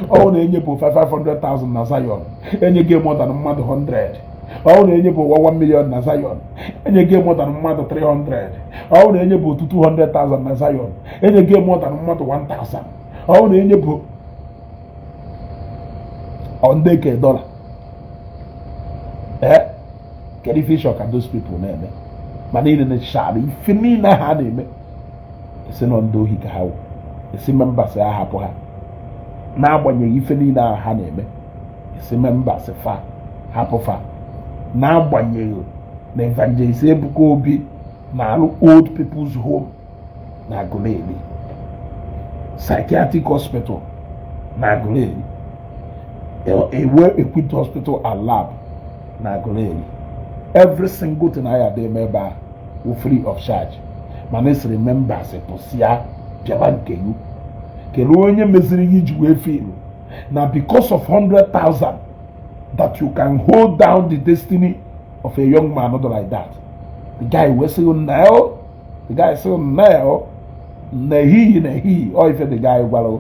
ọ na-enye bụ 500,000 na Zion, enye gị more than mmadụ 100. Ọ na-enye bụ 1 million na Zion, enye gị more than mmadụ 300. Ọ na-enye bụ 200,000 na Zion, enye gị more than mmadụ 1000. Ọ na-enye bụ ọ ndị ke dọla. Ee, kedu ife ịchọ ka those people na-eme? Ma niile na-echara ife niile ha na-eme, esi nọ ndị ohi ka ha wụ, esi members ha hapụ ha. N'agbanyeghị ife niile ahụ ha na-eme, esi members fa hapụ fa, n'agbanyeghị na Evangelist Ebuka Obi na-arụ old people's home na Aguleri, psychiatric hospital na Aguleri, a well equipped hospital and lab na Aguleri. Every single thing anyị adị eme ebe a wụ free of charge, mana esiri members pụsịa bịaba nke you. Kedu onye meziri gị ji wee feel na because of 100,000 that you can hold down the destiny of a young man like that? The guy wee sị no, the guy sị no, n'ehihie n'ehihie ọ ife the guy gwara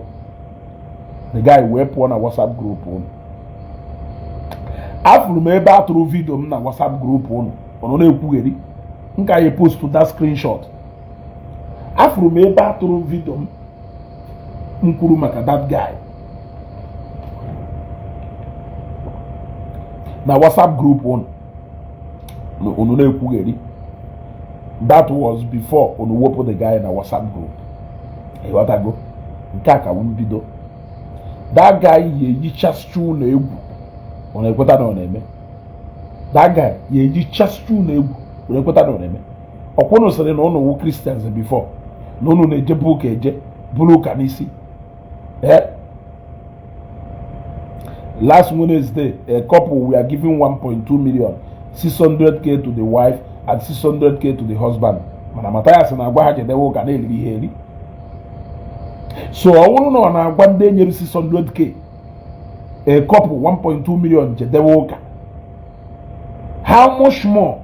the guy wee pụọ na WhatsApp group unu. Afụrụ m ebe a tụrụ video m na WhatsApp group unu, unu na-ekwugheri nka ya post that screenshot. Afụrụ m ebe a tụrụ video m m kwuru maka that guy na WhatsApp group unu, unu na-ekwugheri. That was before unu wepụ the guy na WhatsApp group. Ịghọtago? Nke a ka m bido. That guy ya eyichasị unu egwu, ọ na-ekweta na ọ na-eme. That guy ya eyichasị unu egwu, ọ na-ekweta na ọ na-eme. Ọkwụnụ sịrị na ụnụ wụ Christians before, na ụnụ na-ejebu ụka, eje buru ụka n'isi. Eh, last Wednesday, a couple were given 1.2 million, 600K to the wife and 600K to the husband, mana Mathias na-agwa ha jedewe ụka na-eriri ihe eri. So ọ bụrụ na ọ na-agwa ndị enyere 600K a couple 1.2 million jedewe ụka, how much more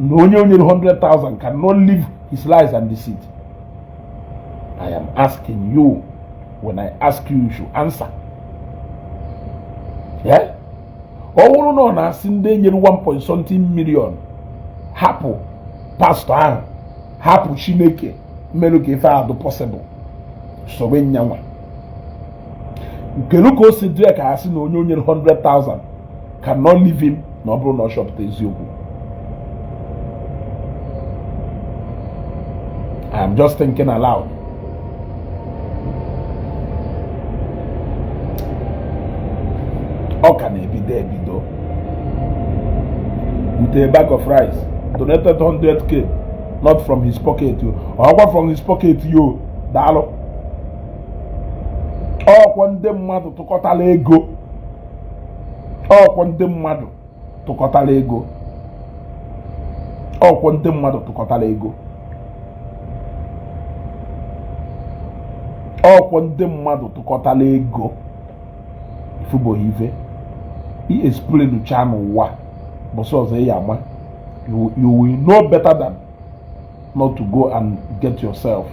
na onye o nyere 100,000 cannot live his lies and deceit? I am asking you. When I ask you, you should answer. Yeah? Ọ bụrụ na ọ na-asị ndị enyere 1 point something million hapụ pastọ ahụ, hapụ Chineke mmerụ ka ife ahụ dị possible, sobe nyanwa, kedu ka o si dị ka asị na onye o nyere 100,000 cannot leave him na ọ bụrụ na ọ chọpụta eziokwu? I am just thinking aloud. Ọ ka na-ebido ebido. With a bag of rice, donated 100K, not from his pocket yo, ọkwa from his pocket yo. Daalụ. Ọkwa ndị mmadụ tụkọtara ego, ọkwa ndị mmadụ tụkọtara ego, ọkwa ndị mmadụ tụkọtara ego, ọkwa ndị mmadụ tụkọtara ego. Ifụbụghị ife i explain cha n'ụwa bụsọ ọzọ ya ama. You will know better than not to go and get yourself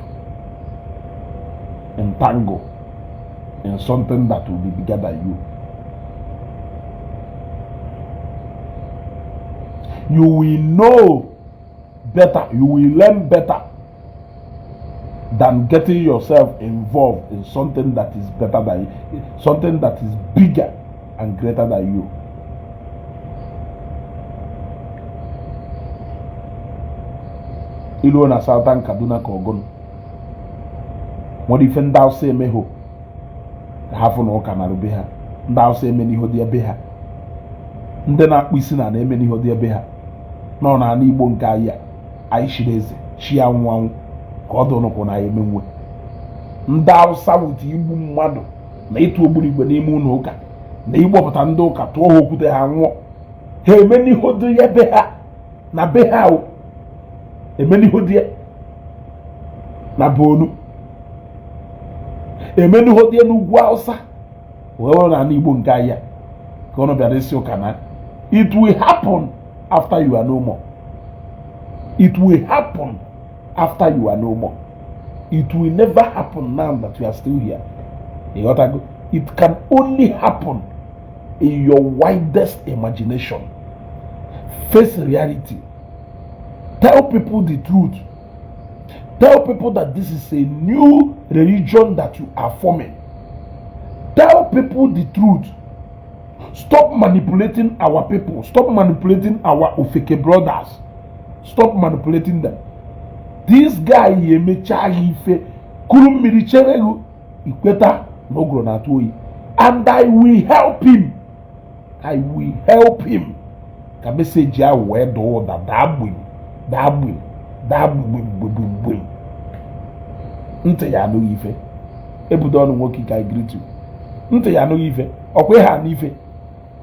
entangled in something that will be bigger than you. You will know better, you will learn better than getting yourself involved in something that is better than you, something that is bigger and greater than you. Iluo na Southern Kaduna ka ọgụnụ nwere ife ndị Hausa emehụ ka ha fụ na ụka nara be ha. Ndị Hausa eme n'ihe dị ebe ha, ndị na-akpụ isi na na-eme n'ihe dị ebe ha nọ n'ala Igbo nke anyị a anyị chiri eze chi anwụ anwụ ka ọ dụnụkwụ na ya emenwe. Ndị Hausa wute igbu mmadụ na ịtụ ogbunigwe n'ime ụlọ ụka na ịgbọpụta ndị ụka tụọ ha okwute ha nwụọ, ha eme n'ihe dị ebe ha na be ha o eme n'ihe dị na Borno, eme n'ihe dị n'ugwu Hausa, wee were n'ala Igbo nke anyị a ka ụnụ bịara isi ụka na it will happen after you are no more. It will happen after you are no more. It will never happen now that you are still here. Ịghọtago? It can only happen in your widest imagination. Face reality. Tell people the truth. Tell people that this is a new religion that you are forming. Tell people the truth. Stop manipulating our people. Stop manipulating our Ofeke brothers. Stop manipulating them. This guy emecha ife kuru mmiri chere gị ikweta na ụgụrụ na-atụ oyi. And I will help him. I will help him. Ka message ahụ wee daa ụda, daa gbim, daa gbim, daa gbim gbim gbim. Ntị ya anụghị ife. Ebudo ọnụ nwoke ka I greet you. Ntị ya anụghị ife. Ọkwa ịha anụ ife.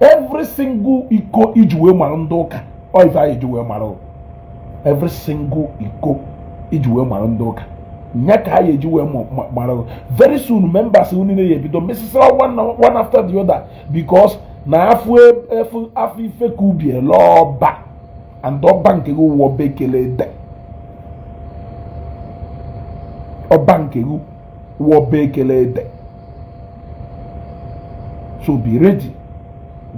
Every single iko iji wee mara ndị ụka, ọ ife anyị eji wee mara. Every single iko iji wee mara ndị ụka, nya ka anyị eji wee mara. Very soon members niile ya ebido mesịsịra one after the other, because na afọ afọ ife ka ubi ele ọba, and ọba nke gị wụ ọba ekele ede, ọba nke gị wụ ọba ekele ede. So be ready,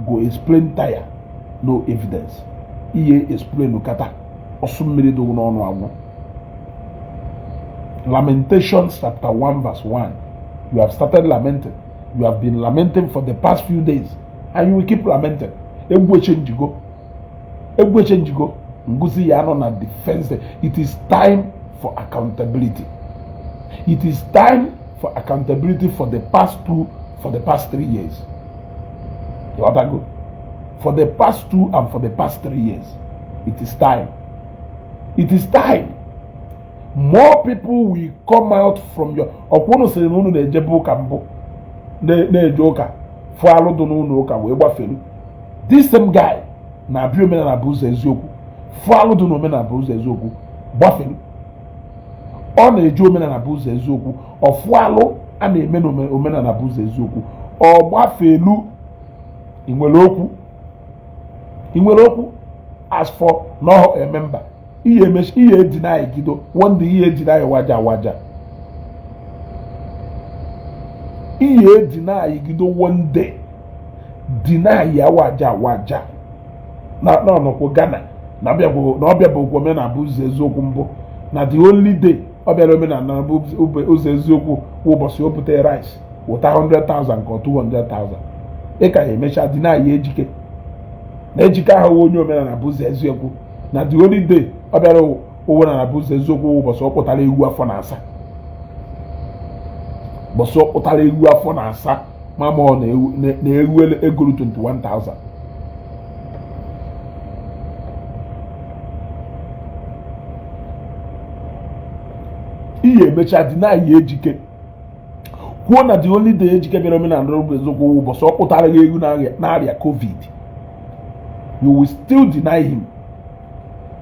go explain tire, no evidence. Ihe explain kata ọsụ mmiri dị n'ọnụ agwụ. Lamentations chapter 1 verse 1. You have started lamenting. You have been lamenting for the past few days and you will keep lamenting. Egwu echenjigo, egwu echenjigo. Nguzi ya nọ na defense. It is time for accountability. It is time for accountability for the past 2, for the past 3 years. Ịghọtago? For the past 2 and for the past 3 years. It is time. It is time. More people will come out from your ọkwa. Unu sịrị na unu na-ejebe ụka mbụ, na-eje ụka, fụ alụ dị n'ụlọ ụka wee gbafere. This same guy na-abịa omenala bụ ụzọ eziokwu, fụ alụ dị n'omenala bụ ụzọ eziokwu, gbafere. Ọ na-eje omenala bụ ụzọ eziokwu, ọfụ alụ a na-eme n'omenala bụ ụzọ eziokwu, ọ gbafelu. Ị nwere okwu? Ị nwere okwu? As for na ọ member, ihe emechi, ihe edina gido one day, ihe edina waja waja, ihe edina gido one day, deny ya waja waja na ọnọkwu Ghana na ọbịa bụ omenala bụ ụzọ eziokwu mbụ, na the only day ọ bịara omenala bụ ụzọ eziokwu bụ ụbọchị o butere rice wụta 100,000 ka ọ 200,000. Ị ka ya emecha deny ya Ejike na Ejike ahụ onye omenala bụ ụzọ eziokwu, na the only day ọ bịara omenala bụ ụzọ eziokwu ụbọchị ọ kpụtara ewu afọ na asa, ụbọchị ọ kpụtara ewu afọ na asa, ma ma ọ na ewu egoro 21,000. Ihe emecha deny ya Ejike, kwuo na the only day Ejike bịara omenala bụ eziokwu ụbọchị ọ kpụtara gị ewu na-arịa COVID. You will still deny him.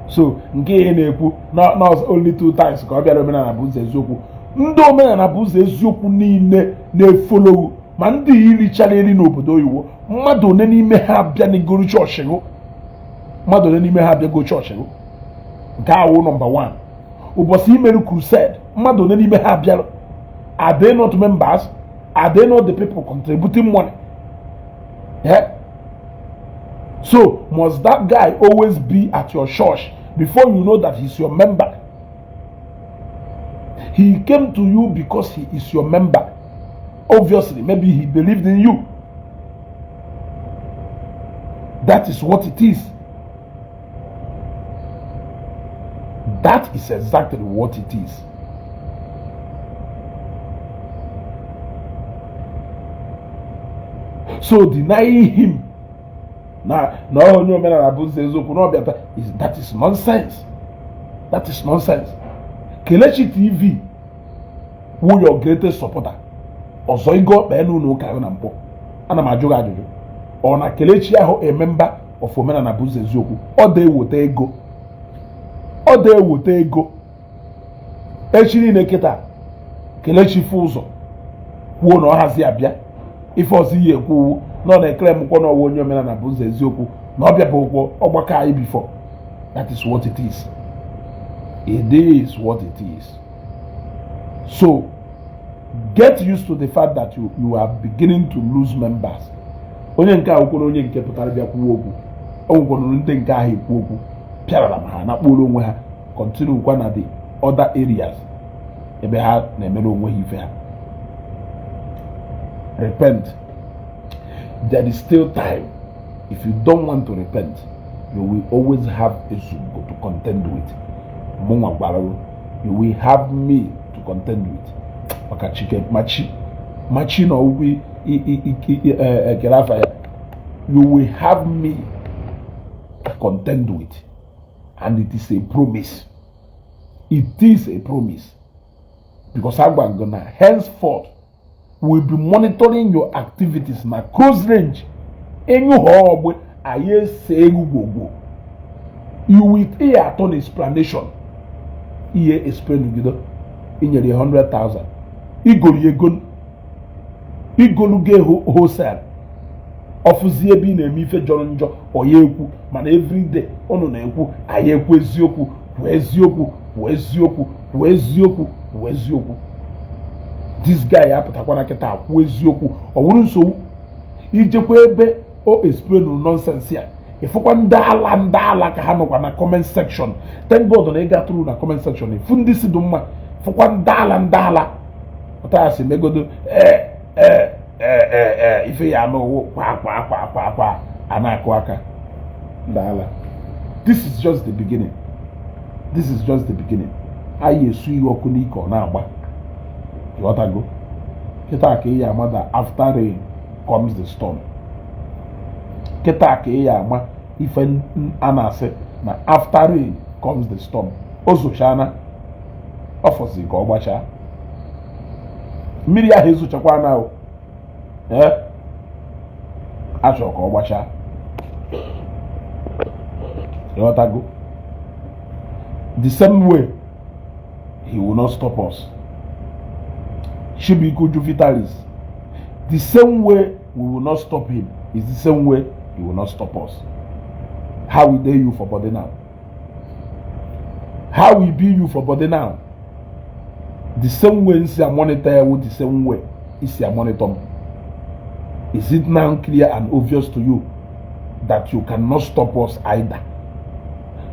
So nke ihe na-ekwu na only two times ka ọ bịara omenala bụ ụzọ eziokwu. Ndị omenala bụ ụzọ eziokwu niile na-efolowu, ma ndị irichara eri n'obodo oyibo, mmadụ one n'ime ha bịa n'igoro chọọchị gụ. Mmadụ ole n'ime ha abịago chọọchị gị? Nke awụ number 1. Ụbọchị imerụ crusade, mmadụ ole n'ime ha abịara? Are they not members? Are they not the people contributing money? Yeah? So must that guy always be at your church before you know that he's your member? He came to you because he is your member. Obviously, maybe he believed in you. That is what it is. That is exactly what it is. So denying him na na onye omenala bụ ụzọ eziokwu na ọbịa is that is nonsense. That is nonsense. Kelechi TV wụ your greatest supporter. Ọzọ ịga ọkpa n'ụlọ ụka na mpụ. Ana m ajụ gị ajụjụ. Ọ na Kelechi ahụ a member of omenala bụ ụzọ eziokwu, ọ da eweta ego, ọ da eweta ego. Echi niile kịta Kelechi fụ ụzọ kwuo na ọ hazi abịa, ife ọzọ iyi ekwu na ọ na-ekele m kwọ n'ọwa onye omenala bụ ụzọ eziokwu na ọ bịa bụ ụgwọ ọgbakọ anyị before. That is what it is. It is what it is. So get used to the fact that you are beginning to lose members. Onye nke a kwuru, onye nke pụtara bịa kwuo okwu, o nwekwara ndị nke ahụ ekwu okwu pịarara ma ha nakpuoro onwe ha, continue kwa na the other areas ebe ha na-emere onwe ha ife ha. Repent. There is still time. If you don't want to repent, you will always have Ezugo to contend with. Mụnwa gwara you will have me to contend with. Maka chike machi machi na ọgwụgwụ ekele afa ya, you will have me to contend with, and it is a promise. It is a promise, because agwa ngo na henceforth we will be monitoring your activities na close range. Enyu ha ogbe anyị ese egwu gwogwo. You will hear atọ na explanation ihe explain gido inyere ya 100,000 igolu ego igolugo wholesale ọfụzi ebe ị na-eme ife jọrọ njọ ọya ekwu, mana everyday unu na-ekwu anyị ekwu eziokwu, kwuo eziokwu, kwuo eziokwu, kwuo eziokwu, kwuo eziokwu. This guy apụtakwana kịta kwuo eziokwu, ọ wụrụ nsogbu ijekwa ebe o explain nonsense ya, ịfụkwa ndị ala ndị ala ka ha nọkwa na comment section. Thank God na ịga through na comment section ịfụ ndị si dị mma, fụkwa ndị ala ndị ala ọta ya si megodo ife ya anụ kwa kwa kwa kwa kwa a na-akụ aka ndị ala. This is just the beginning. This is just the beginning. Anyị esu ihe ọkụ n'ike ọ na-agba, ịghọtago? Kịta ka ị ya ama that after rain comes the storm. Kịta ka ị ya ama ife a na-asị na after rain comes the storm. O zochana, ọ fọzi ka ọ gbachaa mmiri ahụ ezochakwa na achọrọ ka ọ gbachaa, ịghọtago? The same way he will not stop us. Chibuike Uju Vitalis, the same way we will not stop him is the same way he will not stop us. How will they you for body now? How will be you for body now? The same way nsi a monitor you, the same way isi a monitor. Is it now clear and obvious to you that you cannot stop us either?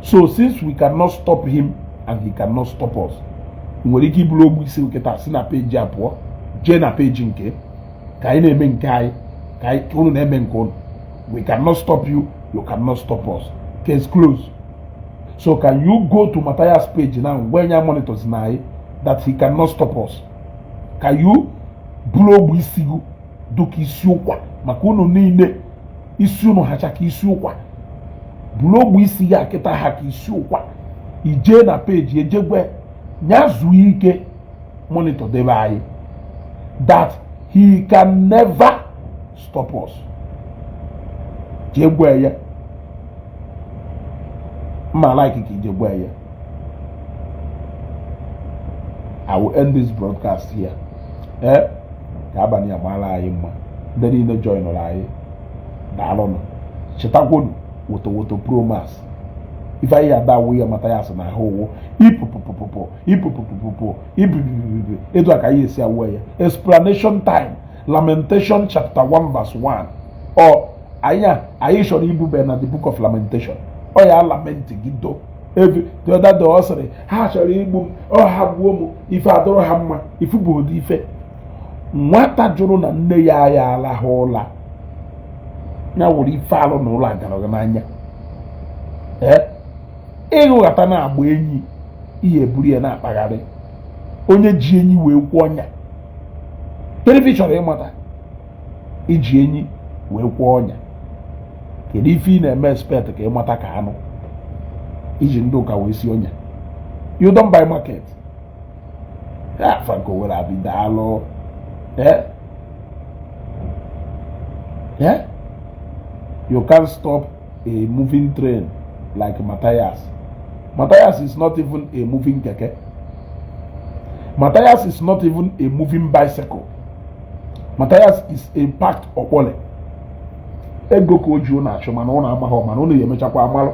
So since we cannot stop him and he cannot stop us, nwere ike iburu ogbu isi nkịta si na peji a pụọ jee na peji nke ka anyị na-eme nke anyị, ka anyị unu na-eme nke unu. We cannot stop you, you cannot stop us. Case closed. So can you go to Matthias page now when ya monitors na anyị that he cannot stop us? Can you buru ogbu isi gị dụka isi ụkwa maka unu niile isi unu hacha ka isi ụkwa, buru ogbu isi gị akịta ha ka isi ụkwa, ijee na peji ejegwe nya zuo ike monitor debe anyị that he can never stop us. Jee gwa ya mma like ka ije gwa ya. I will end this broadcast here. Ka abalị a mara anyị mma. Ndị niile joinụrụ anyị, daalụnụ, chetakwunu. Woto woto pro max. Ife anyị ada awụ ya Mathias na ahụ ụwụ ipụpụpụpụ ipụpụpụpụ ipipipipi. Etu a ka anyị esi awụ ya. Explanation time. Lamentation chapter 1 verse 1. Ọ anyị a anyị chọrọ ibube na the Book of Lamentation. Ọ ya lament gido every the other day, ọ sịrị ha chọrọ igbu m, ọ ha gbuo m, ife adọrọ ha mma. Ifu bụ ụdị ife nwata jụrụ na nne ya ya alahụ ụla ya wụrụ ife alụ na ụlọ agara gị n'anya. Ee, ịghụghata na-agba enyi ihe eburu ya na-akpagharị. Onye ji enyi wee kwụọ ọnya, kedu ife ị chọrọ ịmata? Iji enyi wee kwụọ ọnya, kedu ife ị na-eme expect ka ịmata ka anụ iji ndị ụka wee si ọnya? You don buy market ya. Franco were abi daalụ. Eh eh, you can't stop a moving train like Matthias. Matthias is not even a moving keke. Matthias is not even a moving bicycle. Matthias is a packed okpole. Ego ka o ji ụnụ achụ, mana ụnụ amaghọ, mana ụnụ ya emechakwa amalụ.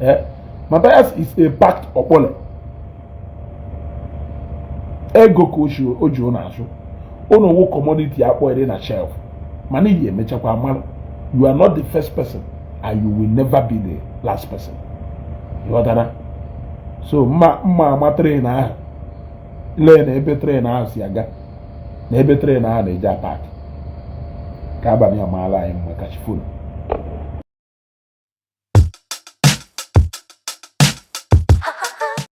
Eh, Matthias is a packed okpole. Ego ka o ji ụnụ achụ. Ụnụ wụ commodity akpọrọ na shelf, mana iyi emechakwa amalụ. You are not the first person and you will never be the last person. Ịghọtara? So mma mma ama train ahụ lee na ebe train ahụ si aga na ebe train ahụ na-eje a park. Ka abalị amaala anyị mma. Kachifonu.